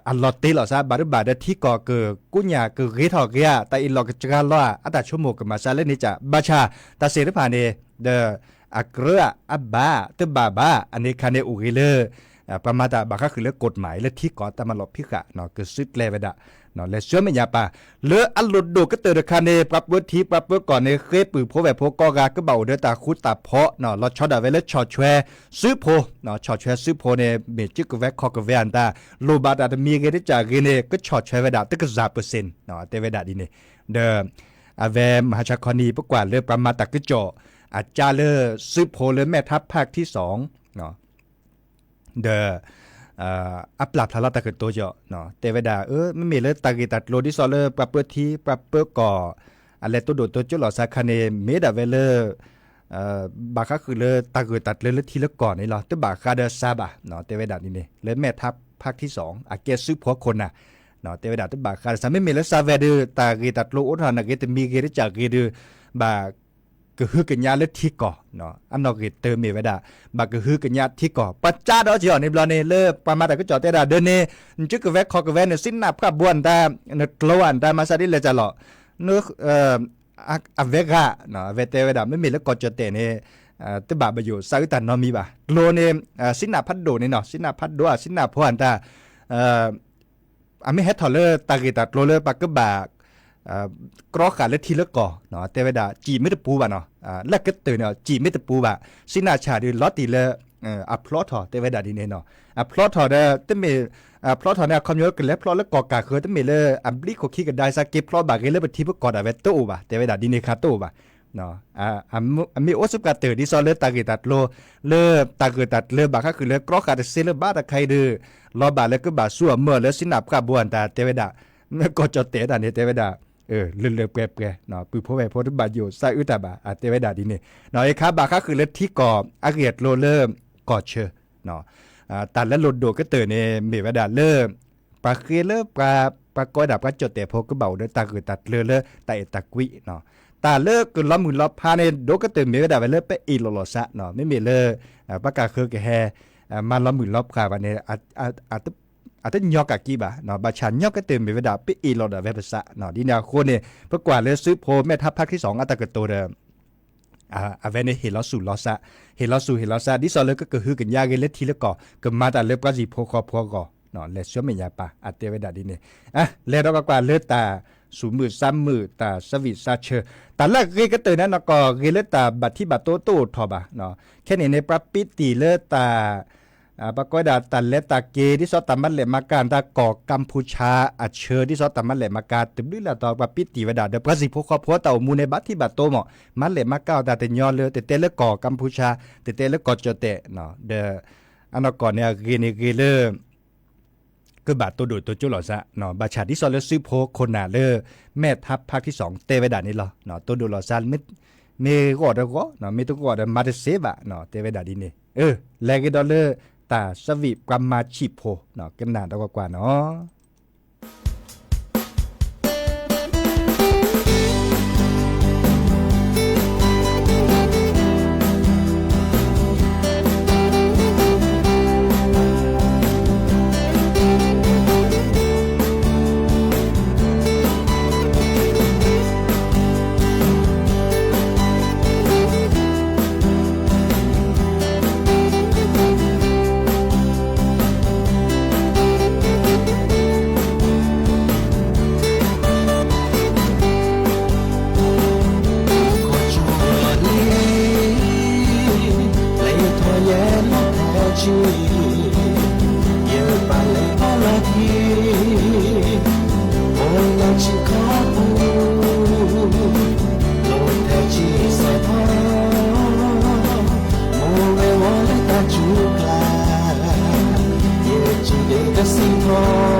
အလီၤတ့လိာ်သး ဘၣ်ဒုဘၣ်ဒီးထံကီၢ်ကကူညၣ်ကဂ့ၤထီၣ်ဂ့ၤဧါ တၢ်အ့ၣ်လိာ်ကစှၤလီၤဧါ အတၢ်ဆိကမိၣ်ကမၤစၢၤလၢန့ၣ်ကၢ် ဘၣ်ဆၣ် တၢ်သ့ၣ်တဖၣ်န့ၣ် ဒီး အကြၢးဧါ အဘၣ်ဧါ တဘၣ်ဘၣ် အန့ၣ်ခါန့ၣ်အိၣ်ဂ့ၤလၢ ပှၤမၤတၢ်ဘၣ်ဃးဃုာ်လၢ กฎหมาย လၢထံကီၢ်တၢ်မၤလီၢ်ဖံးဃာ် ကစုကျဲၤဝဲဒၣ် လဲၤဆှၢမဲာ်ညါပၢ်, လၢအလိၣ်ဒိၣ်ကတၢၢ်တခါန့ၣ် ပှၤပၢထံပှၤပၢကီၢ်န့ၣ် ဃ့ပုၢ်ဖိဝဲၢ်ဖိကိးဂၤ ကဘၣ်အိၣ်ဒီးတၢ်ဃူတၢ်ဖိး, လီၤဆီဒၣ်ဝဲလၢဆီၣ်ထွဲစုဖိ, ဆီၣ်ထွဲစုဖိန့ၣ် မ့ၢ်ကၠုကဝဲခီၣ်ကဝဲအတၢ် လိၣ်ဘၣ်တၢ်တမံၤဂ့ၤတကၢ်ဂ့ၤန့ၣ် ကဆီၣ်ထွဲဝဲဒၣ်တကစၢ်ပၢၢ်စ့ၣ်, တဲဝဲဒၣ်ဒ်န့ၣ်, ဒီး အဝဲမဟါဆါခီနံၤ ပကွၢ်လၢပှၤမၤတၢ်ကစီၣ် အကါလၢစုဖိလၢမဲၢ်ထါဖးထံစီၣ် ဒီး အပျၢ်ဖျါလီၤတၢ်ကတိၤယီၤ, တဲဝဲဒၣ် အၢ မ့မ့ၢ်လၢတၢ်ဂ့ၢ်တၢ်ကျိၤဒ်သိးလၢပှၤပၢထံပှၤပၢကီၢ် အလဲၤတိၢ်ဒိၣ်တိၢ်ကၠိလိာ်သးခါန့ၣ် မ့ၢ်ဒၣ်ဝဲလၢ ဘၣ်ဃးဃုာ်လၢတၢ်ဂ့ၢ်တၢ်ကျိၤလၢထံလၢကီၢ်န့ၣ်လီၤ. တဘၣ်ဃးဒီးစှၤဘၣ်, တဲဝဲဒၣ်ဒ်န့ၣ် လၢမဲၢ်ထါဖးထံစီၣ် အကဲစုဖိခိၣ်နၢ်, တဲဝဲဒၣ်တဘၣ်ဃးဒီးစှၤ မ့မ့ၢ်လၢစှၤဝဲဒီး တၢ်ဂ့ၢ်တၢ်ကျိၤအိၣ်ထီၣ်နာ်က့တမံၤဂ့ၤတကၢ်ဂ့ၤဒီး ဘၣ် ကဟုကညးလၢထံကီၢ်, အနီၣ်ဂံၢ်တၢမ့ၢ်ဝဲဒၣ် ဘၣ်ကဟုကညးထံကီၢ် ပှၤကါဒီးကီၢ်န့ၣ်ဘျီန့ၣ် လၢပှၤမၤတၢ်ကစီၣ်တဲဒၣ်ဒီးန့ၣ် နကၠုကဝဲခီၣ်ကဝဲန့ၣ် စံနၢ်ဖှၣ်ဘိအတၢ် နကျိအတၢ်မၤစၢ်ဒ်လဲၣ်ကၢ်လီၤ, အဝဲဂၤ အဝဲတဲဝဲဒၣ် မ့မ့ၢ်လၢကီၢ်ကၠီၣ်တဲၣ်န့ၣ် တဘၣ်ပယိၣ်စးအုးတၢ်နီတမံၤဘၣ်. ကျိန့ၣ် စံနၢ်ဖးဒိၣ်န့ၣ်နီၤ စံနၢ်ဖးဒိၣ်ဧါ စံနၢ်ဖိအတၢ် အမ့ၢ်ဟဲထီၣ်လၢတၢ်ဂ့ၢ်တၢ်ကျိၤလၢပှၤကဘၣ် ကြီဃာ်လၢထံလၢကီၢ် တဲဝဲဒၣ် စံၣ်မ့ၢ်တပူၤဘၣ်နီၤ လၢကတၢၢ်န့ၣ် စံၣ်မ့ၢ်တပူၤဘၣ် စံနၢ်ဆၣ်ဒီးလီၤတံၢ်လၢ အဖျီထီၣ် တဲဝဲဒၣ်ဒ်န့ၣ်နီၤ အဖျီထီၣ်ဒီး တမ့ၢ် အဖျီထီၣ်န့ၣ် အခီပညီကလဲၤဖျီလၢကီၢ်ကၢ်ဃၢၤ တမ့ၢ်လၢအဘျံးခိၣ်ခံကဒါစ့ၢ်ကီး ဖျီဘၣ်ဂ့ၤလၢပထံပကီၢ်ဒၣ်ဝဲတအိၣ်ဘၣ် တဲဝဲဒၣ်ဒ်န့ၣ်ခါတအိၣ်ဘၣ် အမ့ၢ်အိၣ်စ့ၢ်ကီးတၢ်ဒ်သိးလၢတၢ်ဂ့ၢ်တၢ်ကျိၤ လၢတၢ်ဂ့ၢ်တၢ်ကျိၤဘၣ်ဃးဃုာ်လၢကြီဃာ်တစ့လၢဘၣ်တခါအံၤဒီး လီၤဘၣ်လၢကဘၣ်ဆူအမၢၢ်လၢစံနၢ်ဖှၣ်ဘိအတၢ်တဲဝဲဒၣ် ကီၢ်ကၠီၣ်တဲၣ်တၢ်န့ၣ်တဲဝဲဒၣ် လၢလၢပှဲၤပှဲၤ ပုၢ်ဖိဝဲၢ်ဖိတဘၣ်ယိၣ်စးအုးတၢ်ဘၣ် အတဲဝဲဒၣ်ဒ်န့ၣ် အခါဘၣ်ဃးဃုာ်လၢထံကီၢ်အဂ့ၢ်အကျိၤလၢကီၢ်ဆၢ တၢ်လၢလိၣ်ဒိၣ်ကတၢၢ်န့ၣ် မ့ၢ်ဝဲဒၣ်လၢ ပှၤဃ့လၢပှၤ ပှၤကိးဝဲဒၣ်ပှၤကၠီၣ်တဲၣ်ဖိကဘၣ်အိၣ်ဒီးတၢ်ဂ့ၢ်တၢ်ကျိၤလၢတၢ်အဲၣ်တၢ်ကွံ တၢ်လၢကလီၤမုၢ်လီၤဖးန့ၣ် ဒိၣ်ကတၢၢ်မ့ၢ်ဝဲဒၣ်ဝဲလၢပအ့ၣ်လိာ်လီၤသး မ့မ့ၢ်လၢ ပှၤကၢ်ဃၢၤကဟဲ မၤလီၤမုၢ်လီၤဖးဘၣ်န့ၣ် အတညီကးကံဘၣ် ဘၣ်ဆၣ်ညီကတၢၢ်မ့ၢ်ဝဲဒၣ်ပအ့ၣ်လိာ်ဒၣ်ဝဲပသး ဒ်န့ၣ်အဃိန့ၣ် ပကွၢ်လၢစုဖိမဲၢ်ထါဖးထံစီၣ်အတၢ်ကတိၤဒီး အဝဲန့ၣ်ဟ့ၣ်လီၤဆူၣ်လီၤသး ဟ့ၣ်လီၤဆူၣ်ဟ့ၣ်လီၤသး ဒ်သိးလၢကကဟုကညးဂ့ၤလၢထံလၢကီၢ် ကမၤတၢ်လၢပှၤဟံၣ်ဖိဃီဖိအဂီၢ် လဲၤဆှၢမဲာ်ညါပၢ် အတဲဝဲဒၣ်ဒ်န့ၣ် လဲၤဒီးကွၢ်ကွၢ်လၢတၢ်သူၣ်မုာ်သးမုာ် တၢ်သးဝံၣ်သးဆၢ တၢ်လၢအဂ့ၤကတၢၢ်န့ၣ်နီၢ်ကီၢ် ဂ့ၤလၢတၢ်ဘၣ်ထံဘၣ်တိတအိၣ်ထီၣ်ဘၣ် ခဲန့ၣ်န့ၣ် ပှၤပံးတံၢ်လၢတၢ် ပှၤကိးဝဲဒၣ်တၢ်လဲၤတၢ်က့ၤ ဒ်သိးတၢ်မၤလဲၢ်မၤကၤ တၢ်ကီၢ်ကမ်ၣ်ဖူၤၡၣ်အဆၢ ဒ်သိးတၢ်မၤလဲၢ်မၤကၤ တဘျုးလၢ်တီၤ ပှၤပံးတံၢ်ဝဲဒၣ် ဒီးပှၤဟံၣ်ဖိဃီဖိတၢ်အိၣ်မူန့ၣ် ဘၣ်ထံဘၣ်တိမး မၤလဲၢ်မၤကၤအီၤတၢ်တညီလၢ တတဲလၢကီၢ်ကမ်ၣ်ဖူၤၡၣ် တတဲလၢကီၢ်ကၠီၣ်တဲၣ် ဒီး အနီၢ်ကီၢ်န့ၣ် အဂ့ၤန့ၣ်ဂ့ၤလၢ ကဘၣ်တိၢ်ဒိၣ်တိၢ်ကၠိလိာ်သး ဘၣ်ဆၣ်ဒ်သိးလၢစုဖိခိၣ်နၢ်လၢ မဲၢ်ထါဖးထံစီၣ်တဲဝဲဒၣ်န့ၣ်လီၤ. တိၢ်ဒိၣ်လိာ်သး မ့ၢ်ဂီၢ်ဒီးဂီၢ် မ့ၢ်တဂီၢ်ဒီးမၤတသ့ဘၣ် တဲဝဲဒၣ်ဒ်န့ၣ် လဲ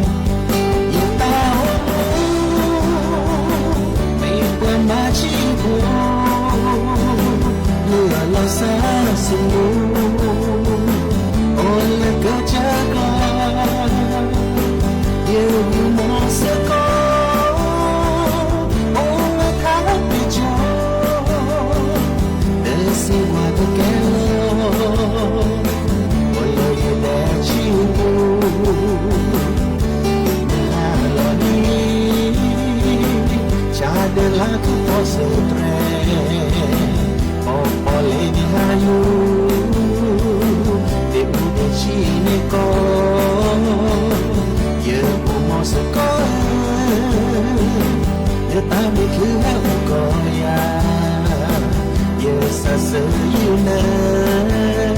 ၤက့ၤဒီးလၢ တၢ်သးဝံၣ်ပှၤမၤဆံးဖိ ကနၣ်ဒီးကွၢ်ကွၢ်နီၤ. စၢၤတြဲၤ, ပီၣ်ပီၣ်လဲၣ်န့ၣ်ဟါယိၤ, ဒ့ၣ်အူဒ့ၣ်ဆံးန့ၣ်ကီး, ယအိၣ်မီၤစ့ၢ်ကီးဧၢ, ယတၢ်မ့ၢ်ချုးဟဲအိၣ်ကီးယၤ, ယစးဆၢယုၢ်နၤ,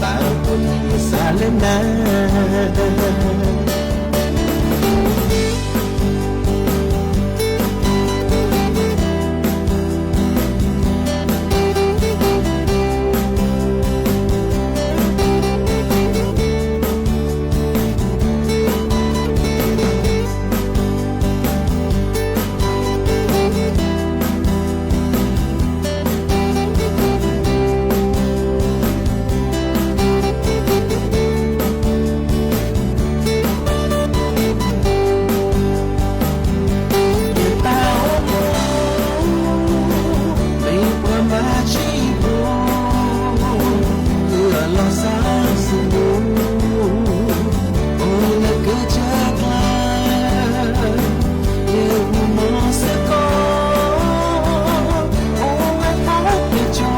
တၢ်အိၣ်ဖှိၣ်န့ၣ်ယစးလၢနၤ. ယတၢ်အိၣ်မူ မ့ၢ်ပှၤမၤဆံးဖိ, အလီၤစၢ်စမူ, အိၣ်လၢကစၢၢ်ကျါ, ယအိၣ်မီၤစ့ၢ်ကီး, အိၣ်ဝဲသးကဲကၠီ,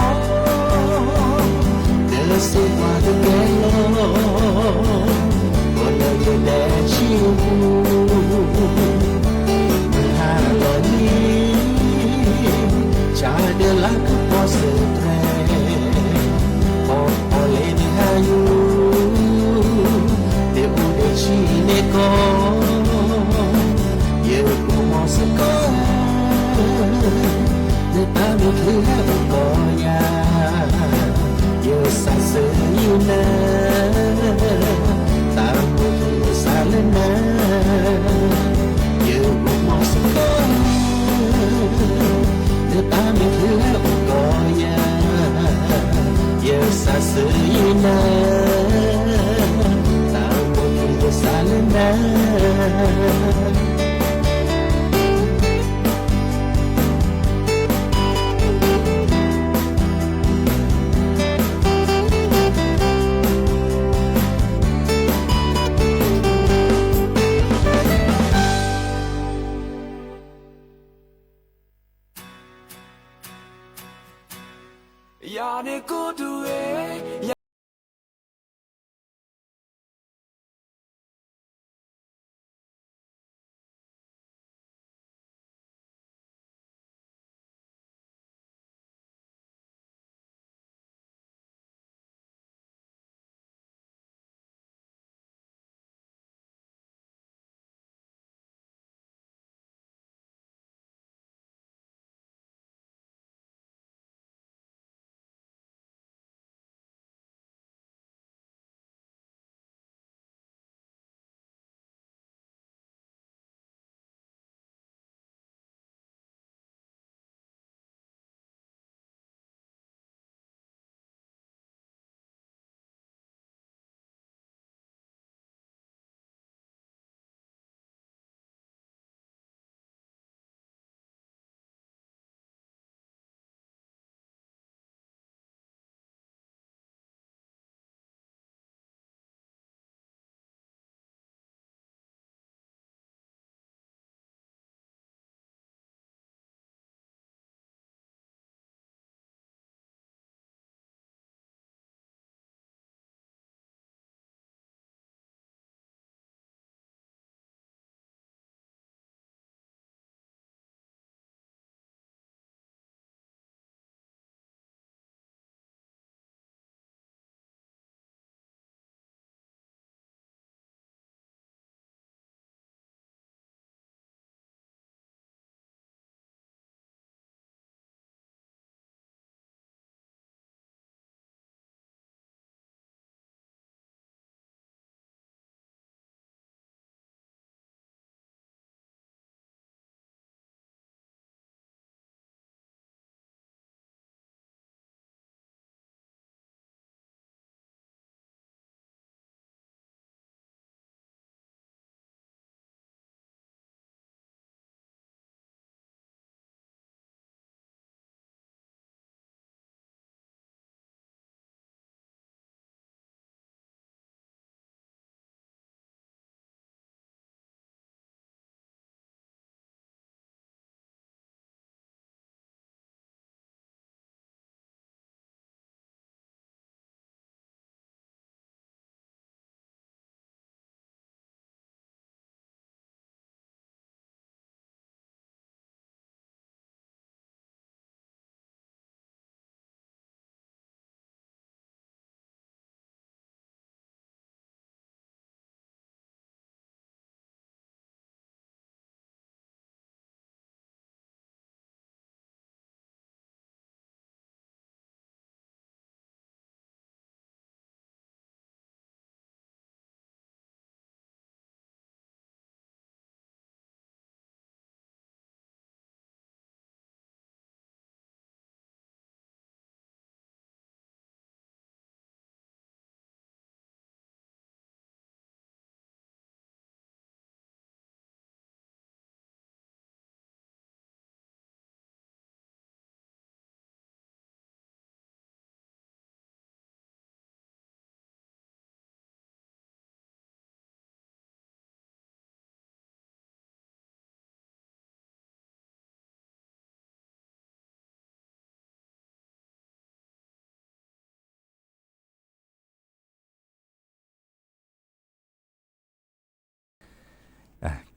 ဒီးစ့ၢ်ကီးတကဲလီၤ, အိၣ်လၢယဒဲဆံးပူၤ, မုၢ်ဟါလီၤန့ၣ်, ဆၣ်ဒၢလၢကပီၤစၢၤတြဲၤ, ပီၣ်ပီၣ်လဲၣ်န့ၣ်ဟါယိၤ, ဒ့ၣ်အူဒ့ၣ်ဆံးန့ၣ်ကီး, ယအိၣ်မီၤစ့ၢ်ကီးဧၢ, နတၢ်မ့ၢ်ချုးဟဲအိၣ်ကီးယၤ, ယစးဆၢယုၢ်နၤ, တၢ်အိၣ်ဖှိၣ်န့ၣ်ယစးလၢနၤ, ယအိၣ်မီၤစ့ၢ်ကီးဧၢ, နတၢ်မ့ၢ်ချုးဟဲအိၣ်ကီးယၤ, ယစးဆၢယုၢ်နၤ, တၢ်အိၣ်ဖှိၣ်န့ၣ်ယစးလၢနၤ. ယၤန့ၣ်ကိးဒူၣ်ဝဲ,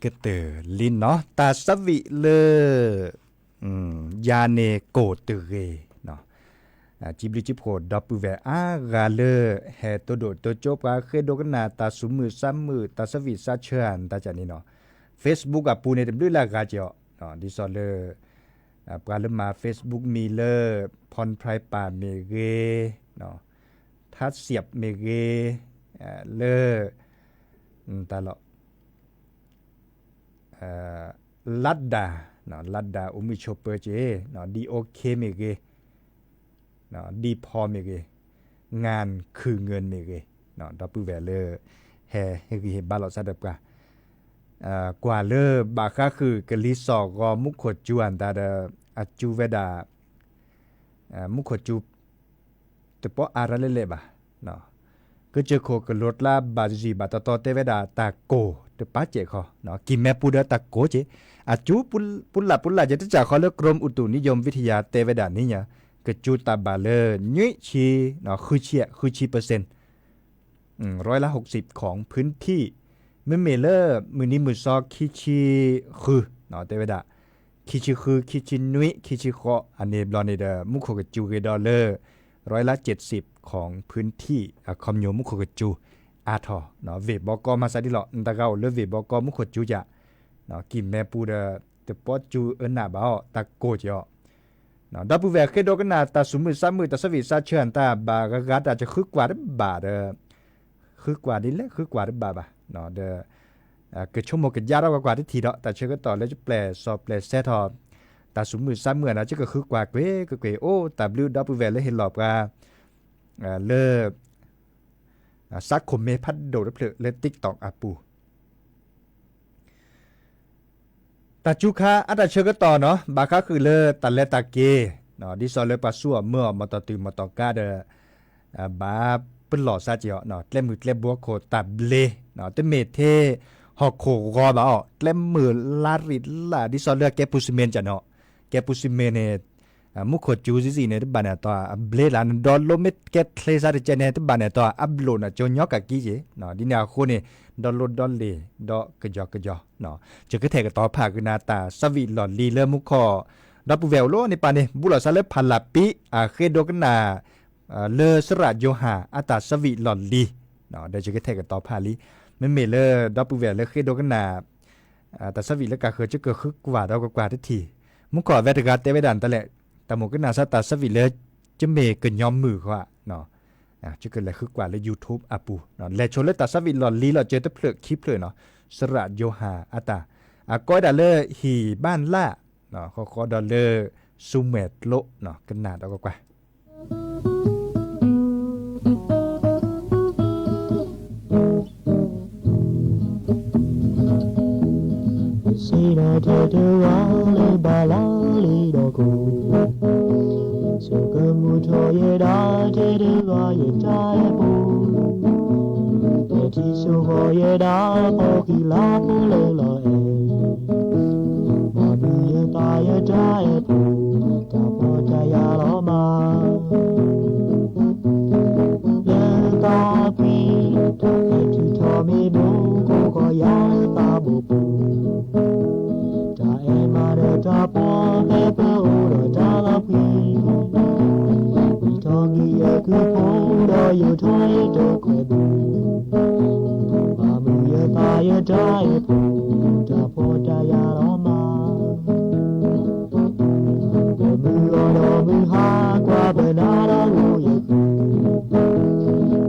ကတၢၢ်လံနီၤ တၢ်ဆၢဝံၣ်လၢ ယၤန့ၣ်ကိၢ်တဂ့ၤ, စံးဘျုးစံးဖှိၣ် ဒီပုၢ်ဝဲၢ်အါဂၤလၢ ဟဲတိၢ်ဒိၣ်တိၢ်ကၠိ ပှၤဃ့ဒိကနၣ် တၢ်စူၤမုၢ်ဆါမုၢ် တၢ်ဆၢဝံၣ်ဆါဆၢ အတၢ်ကန့ၣ်နီၤ Facebook အပူၤန့ၣ် တဘျုးလၢအဂၤက့ၤအီၤ, ဒ်သိးလၢ ပှၤလၢမၤ Facebook မံၤလၢ ဖီၣ်ပြဲးပၢ်မ့ၢ်ဂ့ၤ, ထါစံးမ့ၢ်ဂ့ၤ, လၢ တၢ်လီၤ လၢဒၣ်, လၢဒၣ်အိၣ်မုာ်ဆိးပၢၤက့ၤ, ဒ်အိၣ်ခ့မ့ၢ်ဂ့ၤ, ဒ်ဖီမ့ၢ်ဂ့ၤ, ငၢ်ခုၣ်ငၢၢ်မ့ၢ်ဂ့ၤ, ဒီပုၢ်ဝဲၢ်လၢ ဟဲဟ့ၣ်ဂံၢ်ဟ့ၣ်ဘါလိာ်သးဒီးပှၤ ကွၢ်လၢဘၣ်ဃးဃုာ်ကလံၤစိးဂီၤမူခိၣ်စူၤအတၢ်ဒီး အစူၤဝဲဒၣ် မူခိၣ်စူၤ တပီအါရၢ်လဲၣ်လဲၣ်ဘၣ်, ကစၢၢ်ခိၣ်ကလိၤကျါဘၣ်ယံၤဘၣ်တီတီတဲဝဲဒၣ်တၢ်ကိၢ်တပာ်စဲးခီ, ကံၢ်မဲပူၤဒီးတၢ်ကိၢ်က့ၤ, အစူၤပူလၢ်ပူလၢ်က့ၤ တစၢ်ဃီလၢ กรมอุตุนิยมวิทยา တဲဝဲဒၣ်န့ၣ်ညါ ကစူၤတၢ်ဘၣ်လၢ နွံဆံ ဃုဆံ ဃုဆံ percent ร้อยละหกสิบของพื้นที่ မ့မ့ၢ်လၢ မုၢ်နံၤမုၢ်စီ ခံဆံဃု တဲဝဲဒၣ် ခံဆံဃု ခံဆံနွံ ခံဆံဃိး အန့ၣ်ဘျီန့ၣ်ဒီး မူခိၣ်ကစူၤဂ့ၤဒီးလၢ ร้อยละเจ็ดสิบของพื้นที่ အခီပညီမူခိၣ်ကစူၤအါထီၣ်, ဝ့ၢ်ဘီကီမၤစးဒ်လီၤ နတဂၤအိၣ်လၢဝ့ၢ်ဘီကီမူခိၣ်ကစူၤက ကံၢ်မဲပူၤဒီး တပီစူၤအၢနးဘၣ်အီၤ တၢ်ကိၢ်က့ၤအီၤ ဒီပုၢ်ဝဲၢ်ဃ့ဒိကနၣ် တၢ်စူၤမုၢ်ဆါမုၢ် တၢ်ဆၢဝံၣ်ဆါဆၢအတၢ်ဘၣ်ဂၤဂၤ တၢ်ကဃုကွၢ်တဘၣ်ဒီး ဃုကွၢ်ဒ်လဲၣ် ဃုကွၢ်တဘၣ်ဘၣ်, ဒီး ကဆိကမိၣ်ကယါထီၣ်ကွၢ်ကွၢ်တထံၣ်ဒီး တၢ်ဆၢကတီၢ်လၢယပျဲၢ်စီၤပျဲၢ်စဲထီၣ် တၢ်စူၤမုၢ်ဆါမုၢ်အတၢ် ယကဃုကွၢ်ကွ့ၢ်ကွ့ၢ်ကွ့ၢ် အိၣ်တၢ်ဘျုးဒီပုၢ်ဝဲၢ်လၢဟ့ၣ်လီၤပှၤ လၢ စးခိၣ်မဲဖးဒိၣ်တဖျၢၣ်လၢ TikTok အပူၤ တၢ်စူၤခါအတၢ်ဆၢကတီၢ်နီၤ ဘၣ်ဃးဃုာ်လၢတၢ်လဲၤတၢ်က့ၤ, ဒ်သိးလၢပှၤဆူအီၤမၢအီၤ မၤတီၢ်တုၤမၤတီၢ်ကါဒီး ဘၣ်ပလီၢ်စးက့ၤအီၤ ကျဲမုၢ်ကျဲဘိခိၣ်တၢ်ဘျ့, တမ့ၢ်ထဲဟီၣ်ခိၣ်ဂီၤဘၣ်အီၤ ကျဲမုၢ်လါရံၣ်လၢ် ဒ်သိးလၢကဲပူၤစံမ့ၢ်န့ၣ်ကနီၤ, ကဲပူၤစံမ့ၢ်န့ၣ် မူခိၣ်စူၤစံစံန့ၣ် တဘၣ်န့ၣ်တီၢ်အဘျ့လၢ် နဒီလိမ့ၢ်ကဲချ့စးတကဲန့ၣ် တဘၣ်န့ၣ်တီၢ်အဘျိၣ်န့ၣ် ကၠိညီကးကံက့ၤ, ဒ်န့ၣ်အဃိန့ၣ် ဒီလိဒီလ့ၣ် ဒီကယီကယီ, ယကထဲးကတီၤဖးကနၣ်တၢ်ဆၢဝံၣ်လီၢ်လံၤလၢမူခိၣ် ဒီပုၢ်ဝဲၢ်အိၣ်လီၤန့ၣ်ပၢ်န့ၣ် ဘူးလိာ်စးလၢဖးလးပံ အဃ့ဒိကနၣ် လၢစရၣ်ယိၤဟၣ် အတၢ်ဆၢဝံၣ်လီၢ်လံၤ, ဒီးယကထဲးကတီၤဖးလံ, မ့မ့ၢ်လၢဒီပုၢ်ဝဲၢ်လၢဃ့ဒိကနၣ် တၢ်ဆၢဝံၣ်လၢကဃၢၤ ယကဃုကွၢ်ဒီးကွၢ်ကွၢ်တထံၣ်, မူခိၣ်အဝဲတဂၤတဲဝဲဒၣ်နတၢ်လဲၣ်, တၢ်မိၣ်ကနၣ်စးတၢ်ဆၢဝံၣ်လၢ ယမ့ၢ်ကညီမုၣ်ဃီ, ယကလဲၤဃုကွၢ်လၢ YouTube အပူၤ, လဲၤဆိလၢတၢ်ဆၢဝံၣ်လီၢ်လံၤလီၤစၢၤတဖျၢၣ်ခံဖျၢၣ်နီၤ, စရၣ်ယိၤဟၣ်အတၢ်, အကိးဒၣ်လၢဟံၣ်ဘၣ်လၢ်, ဃီဃီဒီးလၢ ဆူမဲာ်ကျိ ကနၣ်ဒီးကွၢ်ကွၢ် စံးနီၤထဲတဂၤလၢဘၣ်လၢလံဒီးခိၣ်, ဆိကမိၣ်ထီၣ်ယဲဒၣ်ထဲတဂၤယတၢ်အဲၣ်ဖိ, ပထံၣ်ဆိဃီၤယဲဒၣ်ဖီၣ်ဃံလၤဖိလၢလီၤအဲၣ်, မၤမုာ်ယသးယတၢ်အဲၣ်ဖိ, တၢ်ဖှီၣ်တၢ်ယာ်လီၤမး လၢသးဖှံ, တၢ်အဲၣ်ထုးထီၣ်မ့ၢ်ဘိ ကိးကီၢ်ယၤလၢသးဘိပူၤ, တၢ်အဲၣ်မၤဒီးတၢ်ဖှီၣ်ဖဲပအိၣ်ဒီးတၢ်လီၤဖှံ, ဝံၤထီၣ်က့ၤယကုၢ်ဖိဒီးယိးထီၣ်ယတိာ်ကွဲၤဘု, မၤမုာ်ယသးယတၢ်အဲၣ်ဖိ, တၢ်ဖှီၣ်တၢ်ယာ်လီၤမး ပမုၢ်ဂီၤဒီးမုၢ်ဟါကွၢ်ပနၢ်ဒီးဂိၢ်ယဃ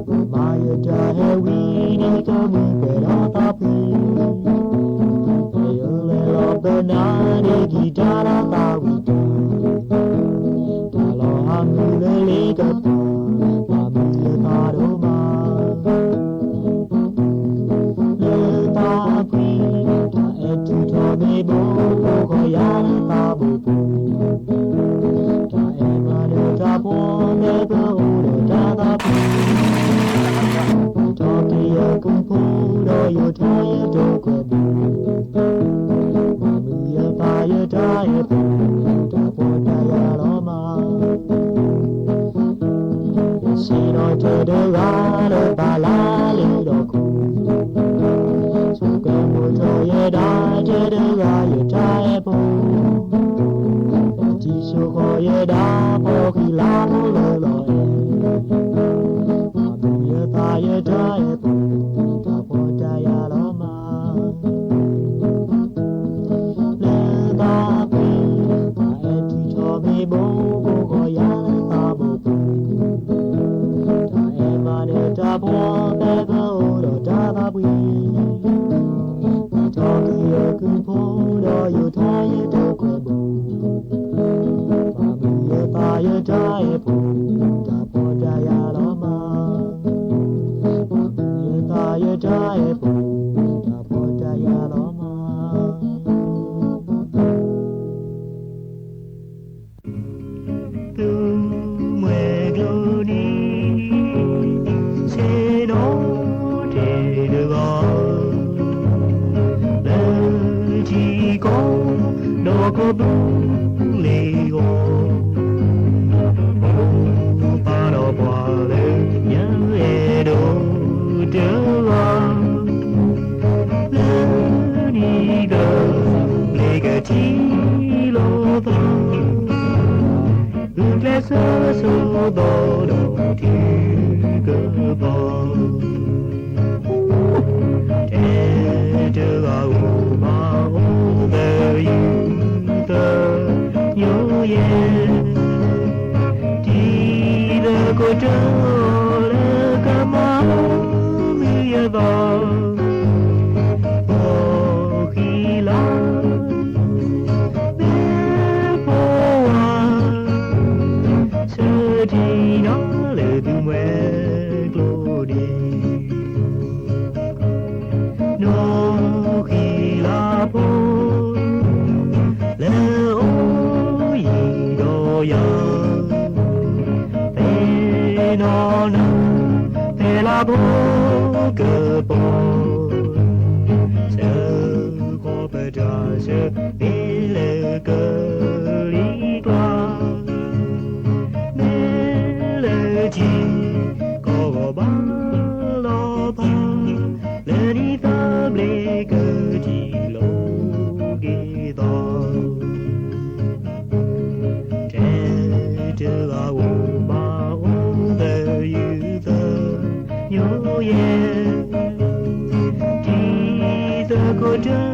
ု, ပမၤယတၢ်ဟဲဝံၤန့ၣ်ကမုာ်ပဲာ်ဒီးသးဖှံ, ပယလဲၤလီၤပနၢ်န့ၣ်ကံၣ်တၢ်ဒီးသးဝံၣ်တၢ်, တၢ်လီၤဟးမုာ်လၢလ့ကပၤ, မၤမုာ်ယသးဒိၣ်မး လၢသးဖှံ, တၢ်အဲၣ်ထုးထီၣ်မ့ၢ်ဘိ ကိးကီၢ်ယၤလၢသးဘိပူၤ, တၢ်အဲၣ်မၤဒီးတၢ်ဖှီၣ်ဖဲပအိၣ်ဒီးတၢ်သးဖှံ, ဝံၤထီၣ်က့ၤယကုၢ်ဖိဒီးယိးထီၣ်ယတိာ်ကွဲၤဘု, မၤမုာ်ယသးယတၢ်အဲၣ်ဖိ, တၢ်ဖှီၣ်တၢ်ယာ်လီၤမး စံးနီၤထဲတဂၤလၢဘၣ်လၢလ့ဒီးခိၣ်, ဆိကမိၣ် ထီၣ်ယဲဒၣ်တဲတဂၤယတၢ်အဲၣ်ဖိ, ထံၣ်စိဃီၤယဲဒၣ်ဖီဃံလၤဖိလၢလီၤအဲၣ်, မ့ၢ်ယသးယတၢ်အဲၣ်ဖိ, တၢ်ဖှီၣ်တၢ်ယာ်လီၤမး. လၢသးဖှံ, တၢ်အဲၣ်ထံထီၣ်မ့ၢ်ဘိ, ကိးဃီၤယၤလၢသးဘိပူၤ, တၢ်အဲၣ်မးန့ၣ်တၢ်ဖှီၣ်, ဖဲပအိၣ်ဒီးတၢ်သးဖှံ, ထီၣ်က့ၤယကုၢ်ဖိ, ဒီးယိာ်ထီၣ်ယတၢ်ကွဲးဘိ, မ့ၢ်ယသးယတၢ်အဲၣ်ဖိ, တၢ်ဖှီၣ်တၢ်ယာ်လီၤမး. မ့ၢ်ယသးယတၢ်အဲၣ်ဖိ, တၢ်ဖှီၣ်တၢ်ယာ်လီၤမး. သုမှဲကျိန့ၣ်, ဆ့ၣ်နီၤတ့ၢ်တဂၤ, လၢထံကီၢ်ဒီးကီၢ်ပူၤလ့ၣ်ဂီၤ, အိၣ်ပာ်ဒီးပှၤလၢယအဲၣ်ဒိးတဂၤ, လၢနံၤကဘျ့ကထံၣ်လိာ်သး, ဂုာ်ကျဲးစၢးဆိးသီဒီးထံကပၤ, တဲတဂၤဧိၤမၤအိၣ်သယုၢ်သညိယဲၢ်, တံၤသကိးတၢ်လၢကမၤမုာ်ယသး, ဖီဃံလၤ မ့ၢ်ဖိဝါ, ဆၢထံနီၤလၢသုမှဲကျိန့ၣ်, နီၢ်ဃံလၤဖိ လၢအအိၣ်ယံၤဒီးယၤ, သ့ၣ်နီၣ်နၤ ဖဲလါဖိကပီၤ, စၢဃီၤပတၢ်ဆၢ မ့ၢ်လၢကလံၤကျါ, မ့ၢ်လၢထံကီၢ်ဂီၤဘၣ်လီၤဖး, လၢနံၤသဘျ့ကထံၣ်လိာ်က့ၤသး, တဲတဂၤဧိၤမၤအိၣ်သယုၢ်သညိယဲၢ်, တံၤသကိးတၢ်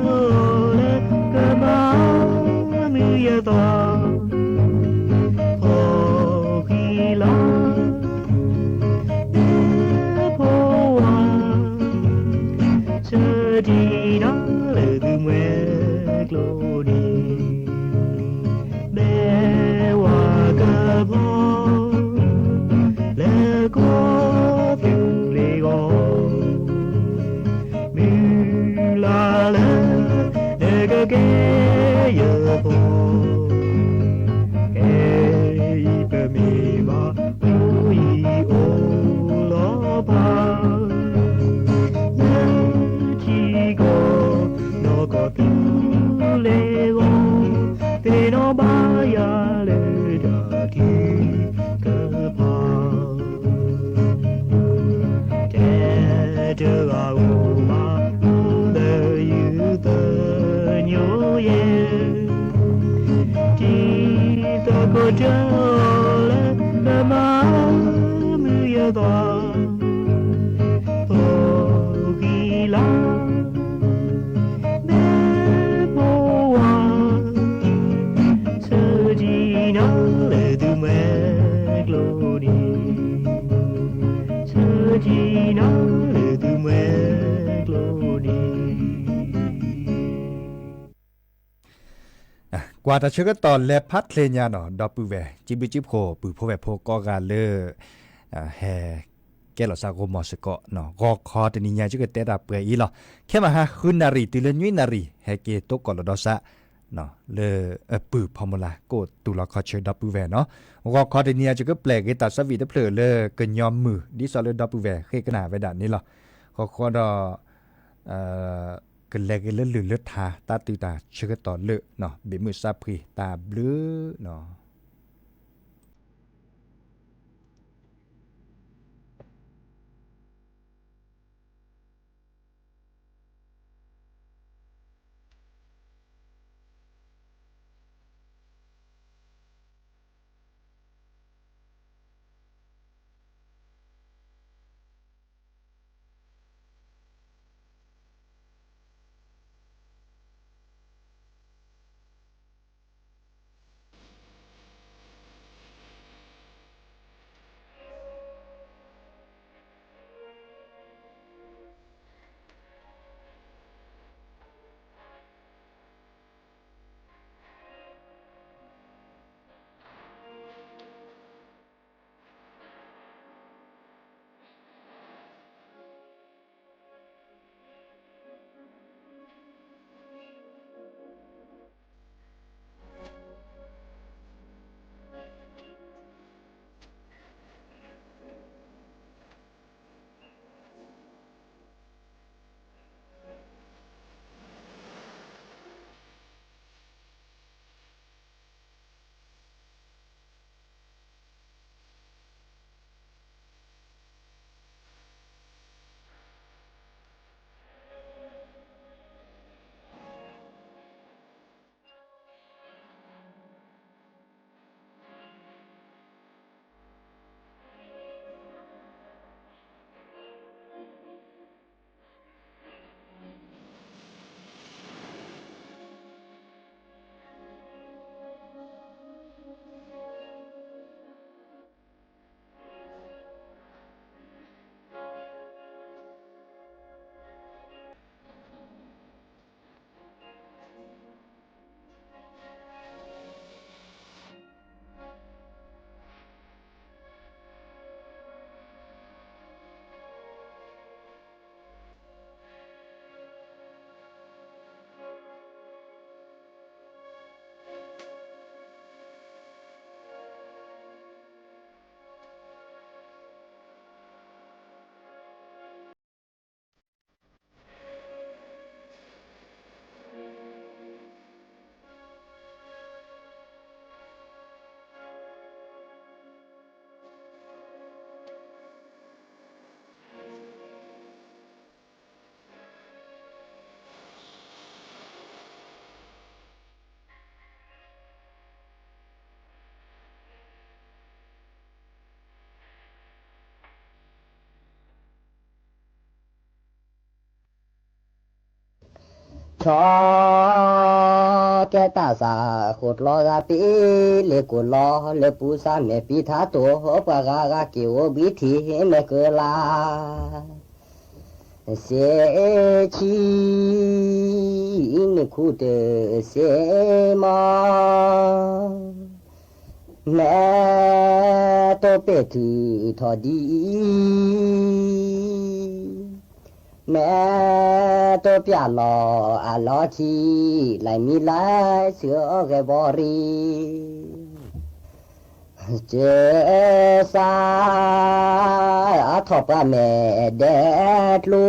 လၢကမၤမုာ်ယသး, ဖီဃံလၤ မ့ၢ်ဖိဝါ, ဆၢထံနီၤလၢသုမှဲကျိန့ၣ်, ဘဲဝါကဖီ လၢကီၢ်သူလ့ၤဂီၤ, မုၢ်လၢ်လၢ နကကဲယဖိ, ခဲအံၤပမ့ၢ်ဘၣ်အိၣ်ယံၤအိၣ်လီၤဖး, လၢထံကီၢ် နီၢ်ကီၢ်သူလ့ၤဂီၤ, သ့ၣ်နီၣ်ဘၣ်ယၤလၢတၢ်ထုကဖၣ်, တဲတဂၤဧိၤမၤအိၣ်သယုၢ်သညိယဲၢ်, တံၤသကိးတၢ်လၢကမၤမုာ်ယသး, ဖီဃံလၤ မ့ၢ်ဖိဝါ, ဆၢထံနီၤလၢသုမှဲကျိန့ၣ်, ဆၢထံနီၤလၢသုမှဲကျိန့ၣ်. ကွၢ်တၢ်ဆၢကတီၢ်လဲၤဖးချ့ညါနီၤ ဒီပုၢ်ဝဲၢ် ကံဘျုးကံဖှိၣ် ပုၢ်ဖိဝဲၢ်ဖိကိးဂၤလၢ ဟဲကဲလီၤစၢ်ဂီၢ်မီၤစ့ၢ်ကီး, ဂီၤခီတနံၤညါ ယကတဲတၢ်ပှဲၤအံၤလီၤ. ခဲမဟါဃုနၣ်ရံၣ်တုၤလၢနွံနၣ်ရံၣ် ဟဲက့ၤသကိးလီၤဒီးစး လၢအပုၢ်ဖီမုၢ်လၢ် ကအိၣ်သူၣ်လီၤခီဆၢ ဒီပုၢ်ဝဲၢ်နီၤ. ဂီၤခီတနံၤညါ ယကပျဲက့ၤတၢ်ဆၢဝံၣ်တဖျၢၣ်လၢကညီမုၢ် ဒ်သိးလၢဒီပုၢ်ဝဲၢ်ဃ့ကနၣ်ဝဲဒၣ်န့ၣ်လီၤ. ဃီဃီဒီး ကလဲၤက့ၤလၢလုၢ်လၢထါ တၢ်တုၤတၢ်ဆၢကတီၢ်လၢ ဘ့ၣ်မုၢ်ဆါဖှံ တၢ်ဘျုးနီၤ. ထီၣ်ကဲတၢ်သးဃိးကျီဂၤပ့ၤ လ့ကိၣ်လီၤလၢပူၤ စၢ်မဲာ်ပံၤထါတိၢ်ပှၤဂၤဂၤက့ၤအိၣ်ဘှံးထံးမဲာ်ကလၤ စ့ဆံ နုာ်ခူတစ့မီၢ် မဲာ်တိပ့ၢ်ထုးထီၣ်ဒ်အံၤ မဲာ်တိပျၢ်လီၤအလီၢ်ခံ လၢမံၤလၢစုအဂဲၤဘီရံ စၢ်စၢ် အထီၣ်ပှၤမဲာ်ဒဲးကျိ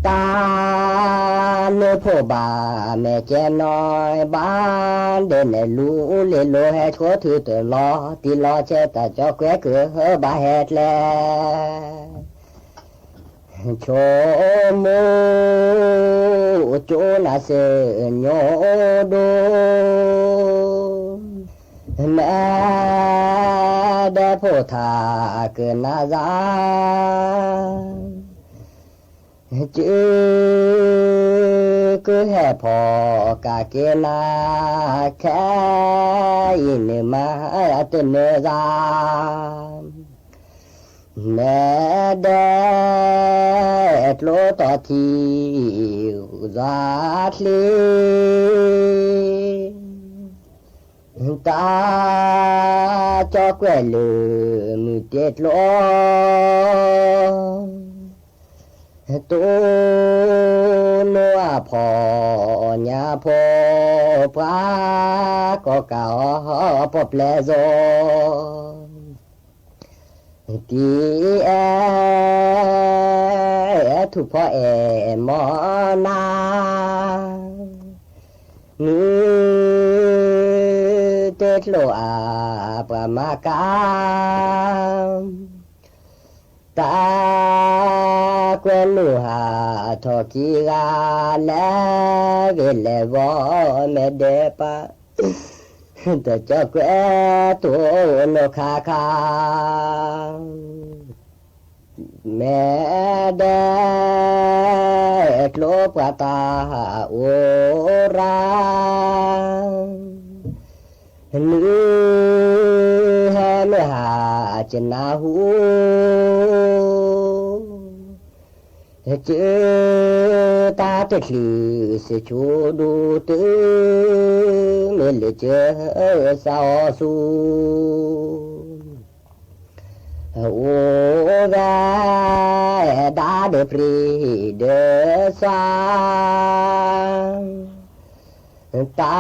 တၢ်နၢၤဖိဘၣ်မဲာ်ကဲနီၢ် ဘၣ်ဒဲးနဲၣ်လူလ့လိၤ ဟဲဆိထုတလီၤ တံၢ်လီၤဆဲးတၢ်ကၠီကွဲးကဘၣ်ဟဲကျဲ ဆိမိၣ်ကၠိနၤစၢၤညိဒိၣ် မဲာ်ဒဲးဖိထါကနၣ်စၢ် စၢ်ကဟဲဖီၣ်ကးက့ၤနၤ ခဲအံၤန့ၣ်မၤတနၢၤစၢ် မဲာ်ဒဲးကျိတီၢ်ထံ ယွၤချ့ တၢ်ကၠီကွဲးလၢမုၢ်တ့ကျိ တိၢ်နိအဖီၣ်ညါဖိ ပှၤကိးကၤအီၤပီၣ်ပျဲၢ်စိ တံၢ်အဲၣ်ထူၣ်ဖီအဲၣ်မီၢ်နၤ မုၢ်တ့ကျိအပှၤမၤကၤ တၢ်ကွဲးလိာ်ဟးထီၣ်ခံဂၤ လဲၤဂ့ၤလဲၤဝီ မဲာ်ဒဲးပၢ် တၢ်ကၠီကွဲးတိၢ်နီၢ်ခါခါ မဲာ်ဒဲးကျိပှၤတၢ်အိၣ်ရၤ နုၤဟဲမ့ၢ်ဟးကနၢ်ဟူ စၢ်တၢ်တချုးစ့ၢ်ဆိဒိၣ်တုၤ မ့ၢ်လၢစၢ်စးအီၤဆူ အိၣ်ဂၤဒၢးပြံဒၢးစွါ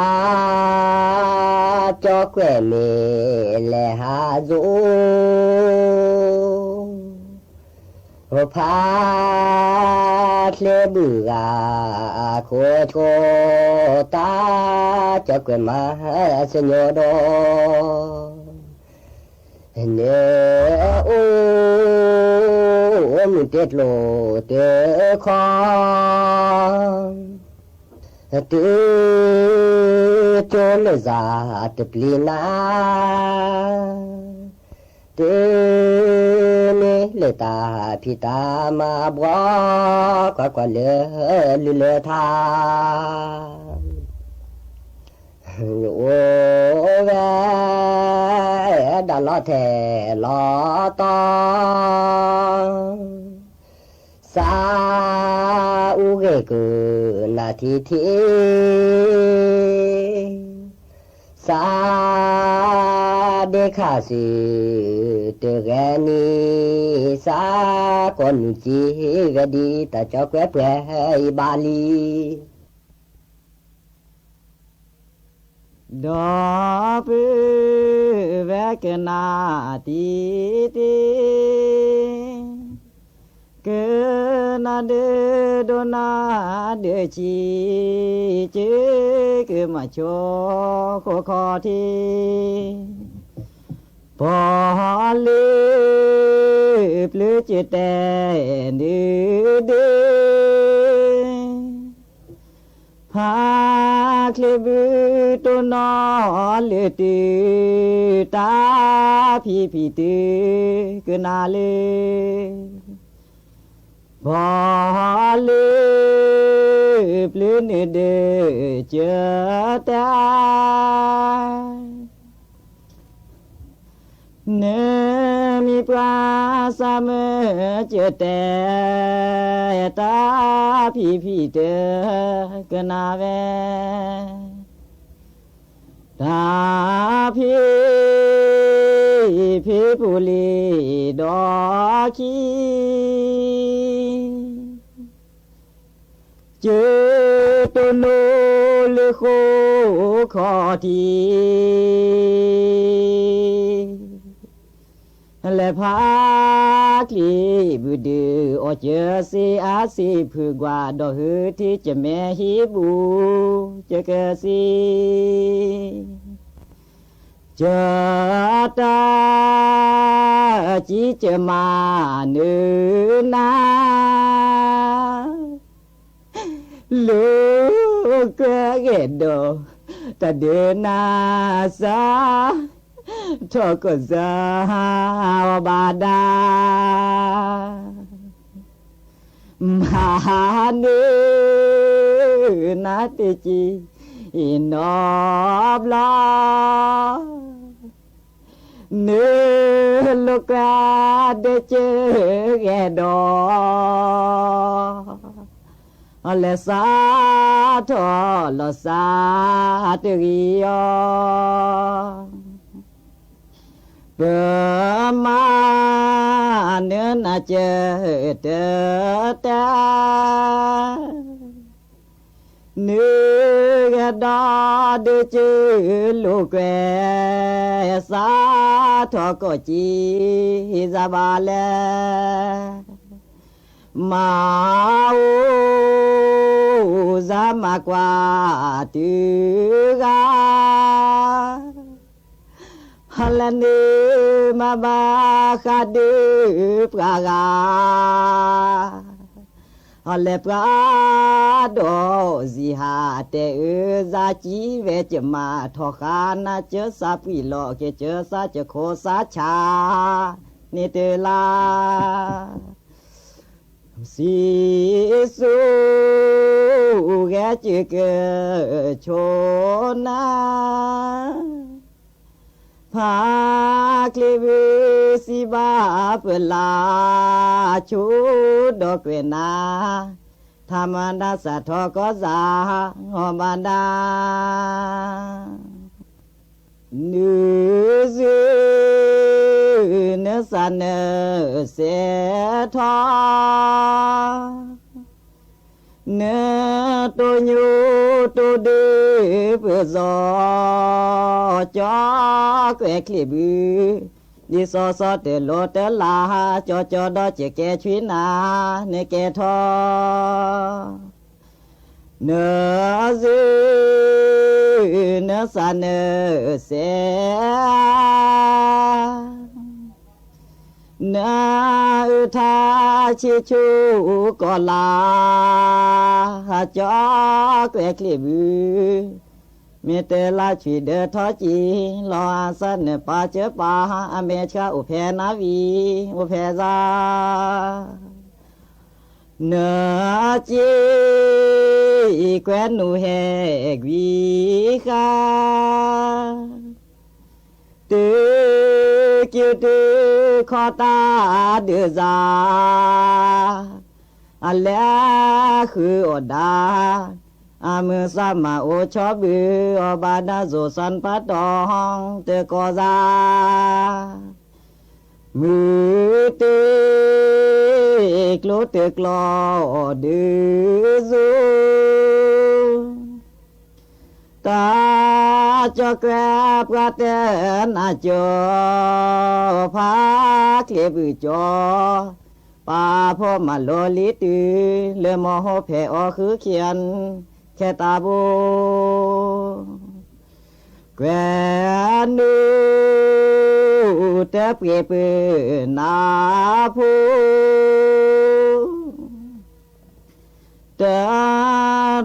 တၢ်ကၠီကွဲးမ့ၢ်လဲၤဟးစိ ဖးချ့ဘုၣ်ဂၤအခိၣ်ဆိ တၢ်ကၠီကွဲးမၤစၢၤညိဒီး နအိၣ်မုၢ်တ့ကျိတခီ တုၤကၠိလၢစၢ်တပျံၤနၤ တုၤမ့ၢ်လၢတၢ်ဖံးတၢ်မၤဘှီ ကွၢ်ကွၢ်လၢလုၢ်လၢထါ အိၣ်ဝဲဒၣ်လီၤထဲလီၤတီၤ စးအူဂ့ၢ်ကုၢ်နၢ်ထံထံ စးဒ့ခါစုတဂဲၤနံၤ စးကိးနုာ်ကံဝဲဒ်တၢ်ကၠီကွဲးပှဲၤအံၤဘၣ်လံ ဒီပုၢ်ဝဲၢ်ကနၣ်တံၢ်တံၢ်, ကနၣ်ဒုးဒိးနၢ်ဒုးဆံး, ကကမၤဆိဃိခီထံ, ပီၤလၢပျၢၤကတဲနုာ်ဒုး ဖးချ့ဘုတိၢ်နီၣ်လၢတုၤ, တၢ်ဖံးဖံးတုၤကနၣ်လၢ ဘီလၢပျုၤနုာ်ဒုးကၢတၢ် နမံၤပှၤစၢ်မုၢ်ကၢတဲ တၢ်ဖံးဖံးတကနၣ်ဝဲ တၢ်ဖံးဖံးပူၤလံဒီးခံ ကၢတိၢ်နိလၢဃိခီၣ်ထံး လဲၤဖးချံးဘုဒုးအီၣ်ကၢစ့အါစ့ဖုးကွၢ် ဒီးဟုထံကမဲဟံးဘူး ကကစံ ကၢတၢ်ကံကမၤနုာ်နၤ လၢကွဲဂဲၤဒီး တၢ်ဒုးနၤစၢ် ထီၣ်ကီၢ်စၢ်အီၤဘၣ်ဒၣ် မၤနုာ်နၤတကံ အံၤနီဘျီ နုာ်လိာ်ကွဲဒုးကၢဂဲၤဒီး လဲၤစးထီၣ်လီၤစၢ်တဂ့ၤအီၤ ပမၤနုာ်နၤကၢတၢ်တၢ် နုာ်ဂဲၤဒီးဒုးကၢလိာ်ကွဲ စးထီၣ်ကီၢ်ကံ ဟံးစၢ်ဘၣ်လဲၣ် မၤအိၣ်စၢ်မၤကွၢ်တုၤဂၤ ဟီလဲၣ်န့ၣ်မၤဘၣ်ဃးဒုးပှၤဂၤ ဟီလဲၣ်ပှၤဒီးစံးဟး တဲအုးစၢ်ကံဝဲကမၤထီၣ်ဃာ် နၤကၢစၢ်ပှံၢ်လီၤက့ၤ ကၢစၢ်ကခိၣ်စၢ်ဆၣ်န့ၣ်တလါ စံးဆူဂဲၤက့ၤကၢၢ်ဆိနၤ ဖးချံးဘုစံးဘၣ်ပလၢ် ဆိဒီးကွဲးနၤ ထးမၤဒၣ်စးထီၣ်ကီၢ်စၢ် အီၤဘၣ်ဒၣ် နုာ်ဆူ နစၢ်နစဲးထီၣ် နတိၢ်ညိၣ်တိၢ်ဒုးပၢၢ်စီၤ ကၠီကွဲးချံးဘု ဒ်စီၤစီၤတၢ်လီၢ်တၢ်လၤ ကၠီကၠီဒီးကကဲဆွံနၤ နကဲထီၣ် နဆူ နစၢ်နစဲး နအုးထါဆံးဆူကီၢ်လၤ ကၠီကွဲးချံးဘု မ့ၢ်တလါဆွံဒၢထီၣ်ကံ လီၤအစၢ်နပၢ်ကၢပၢ် အမဲာ်ဆှးအိၣ်ဖဲနၤဝံၤ အိၣ်ဖဲစၢ် နက့ ကွဲနုာ်ဟဲကွံဃာ် တုၤက့ၤတုၤခီတၢ်ဒုးစၢ် အလဲၤဃုအီၣ်ဒၣ် အမုၢ်စၢ်မၤအိၣ်ဆီဘုး အီၤဘၣ်ဒၣ် စိၤစၢ်ပၢ်တီ တကီၢ်စၢ် မုၢ်တ့ၢ်ကျိတကျီဒုးစူၤ တၢ်ကၠီကွဲးပှၤတဲနၤကၠီ ဖးချံးဘုကၠီ ပာ်ဖှိၣ်မၤလိလံတုၤ လၢမီၢ်ဟိဖဲအီၤဃုခံ ခဲတၢ်ဘိ ကွဲနုာ် တပှ့ၤပနၢ်ဖိ တ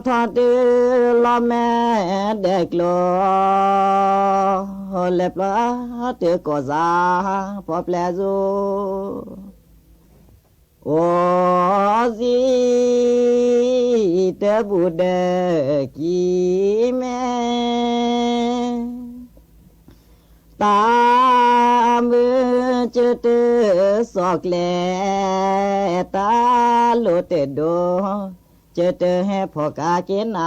ထီၣ်တုၤလီၤမဲာ်ဒဲးကျိၤ လဲၤပျၢ်တုၤကီၢ်စၢ် ပီၣ်ပျဲၢ်စိၤ အိၣ်စံး တဘူၣ်ဒီးကံၤမဲာ်, တၢ်မုာ်ကတၢၢ်စီၤကျဲ, တၢ်လိၣ်တဒိၣ် ကတၢၢ်ဟဲဖီၣ်ကးက့ၤနၤ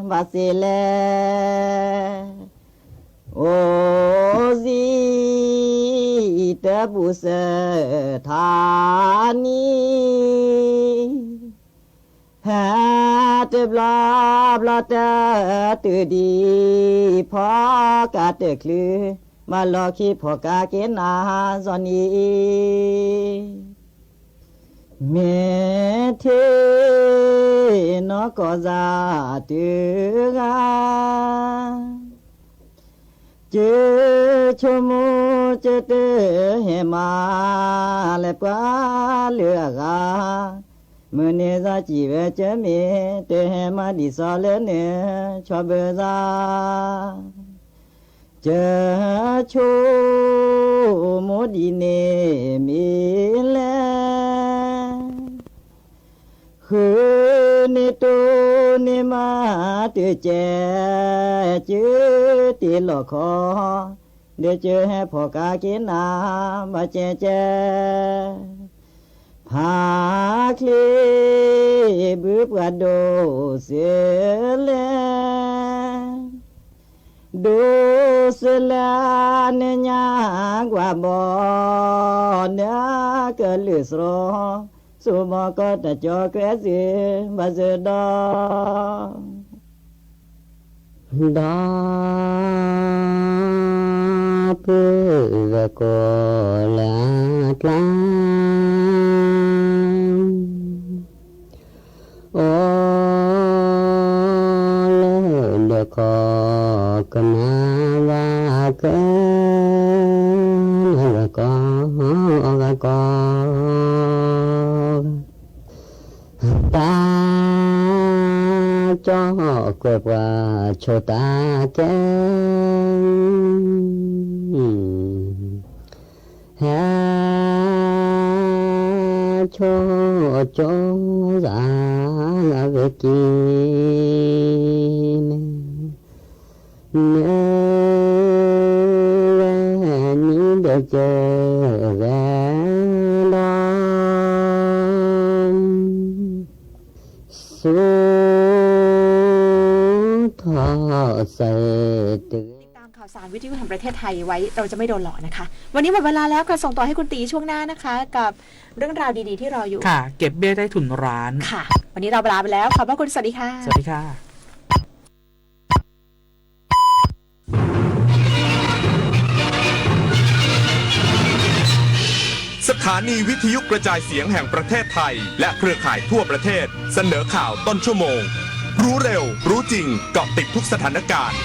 ဘၣ်စ့လဲၣ်. အိၣ်စံး တဘူၣ်စၢထးနံၤ, ဟဲတဘျီဘျီတတုၤဒံး ဖီကးတချုး မၤလီၤခံဖီၣ်ကးက့ၤနၤ စီၤနံၤအံၤ မ့ၢ်ထံၣ်နီၢ်ကီၢ်စၢ်တုၤဂၤ, ကၠိဆိမိၣ်ကတၢၢ်ဟဲမၤ လဲၤပှၤလၢအဂၤ, မုၢ်နံၤစၢ်စံးဝဲ ကၠိမ့ၢ်တဟဲမၤဒ်သိးလၢနဆီၣ်ဘၢစၢ် ကၠိဆိမိၣ်ဒ်န့ၣ်မ့ၢ်လဲၣ်, ဃုနံၤတိၢ်နံၤမၤတစဲး, ကၠိတ့ၢ်လီၢ်ခီ, ဒီးကၠိဟဲဖီၣ်ကးက့ၤနၤ ဘၣ်ကဲကဲ ဖးချ့ဘုပှၤဒိၣ်စ့လဲၣ်, ဒိၣ်စ့လဲၣ်နညါကွၢ်ဘီ, နကလုၢ်စရီ, စိဘီကီတၢ်ကၠီၤကြဲးစ့ ဘၣ်စ့ဒီး ဒီပုၢ်ဝဲၢ်ကိးလၢအကျါ, အိၣ်လၢဒၢးခီကမၤဘၣ်ကၢ, နဂၤကီ အဂၤကီ တၢ်ကၠီၣ်ကွဲးပှၤဆိတၢ်ကဲ, ဟဲဆိကၠိစၢ်ဝဲက့ၤ, မ့ၢ်ဝဲနံၤဒီးကၠၢဝဲဒီး ဆူ ทอดใส่ ติดตามข่าวสารวิทยุแห่งประเทศไทยไว้ เราจะไม่โดนหลอกนะคะ วันนี้หมดเวลาแล้วค่ะ ส่งต่อให้คุณตีช่วงหน้านะคะ กับเรื่องราวดีๆที่รออยู่ ค่ะ เก็บเบี้ยใต้ถุนร้าน ค่ะ วันนี้เราลาไปแล้ว ขอบพระคุณ สวัสดีค่ะ สวัสดีค่ะ สถานีวิทยุกระจายเสียงแห่งประเทศไทย และเครือข่ายทั่วประเทศ เสนอข่าวต้นชั่วโมง รู้เร็ว รู้จริง เกาะติดทุกสถานการณ์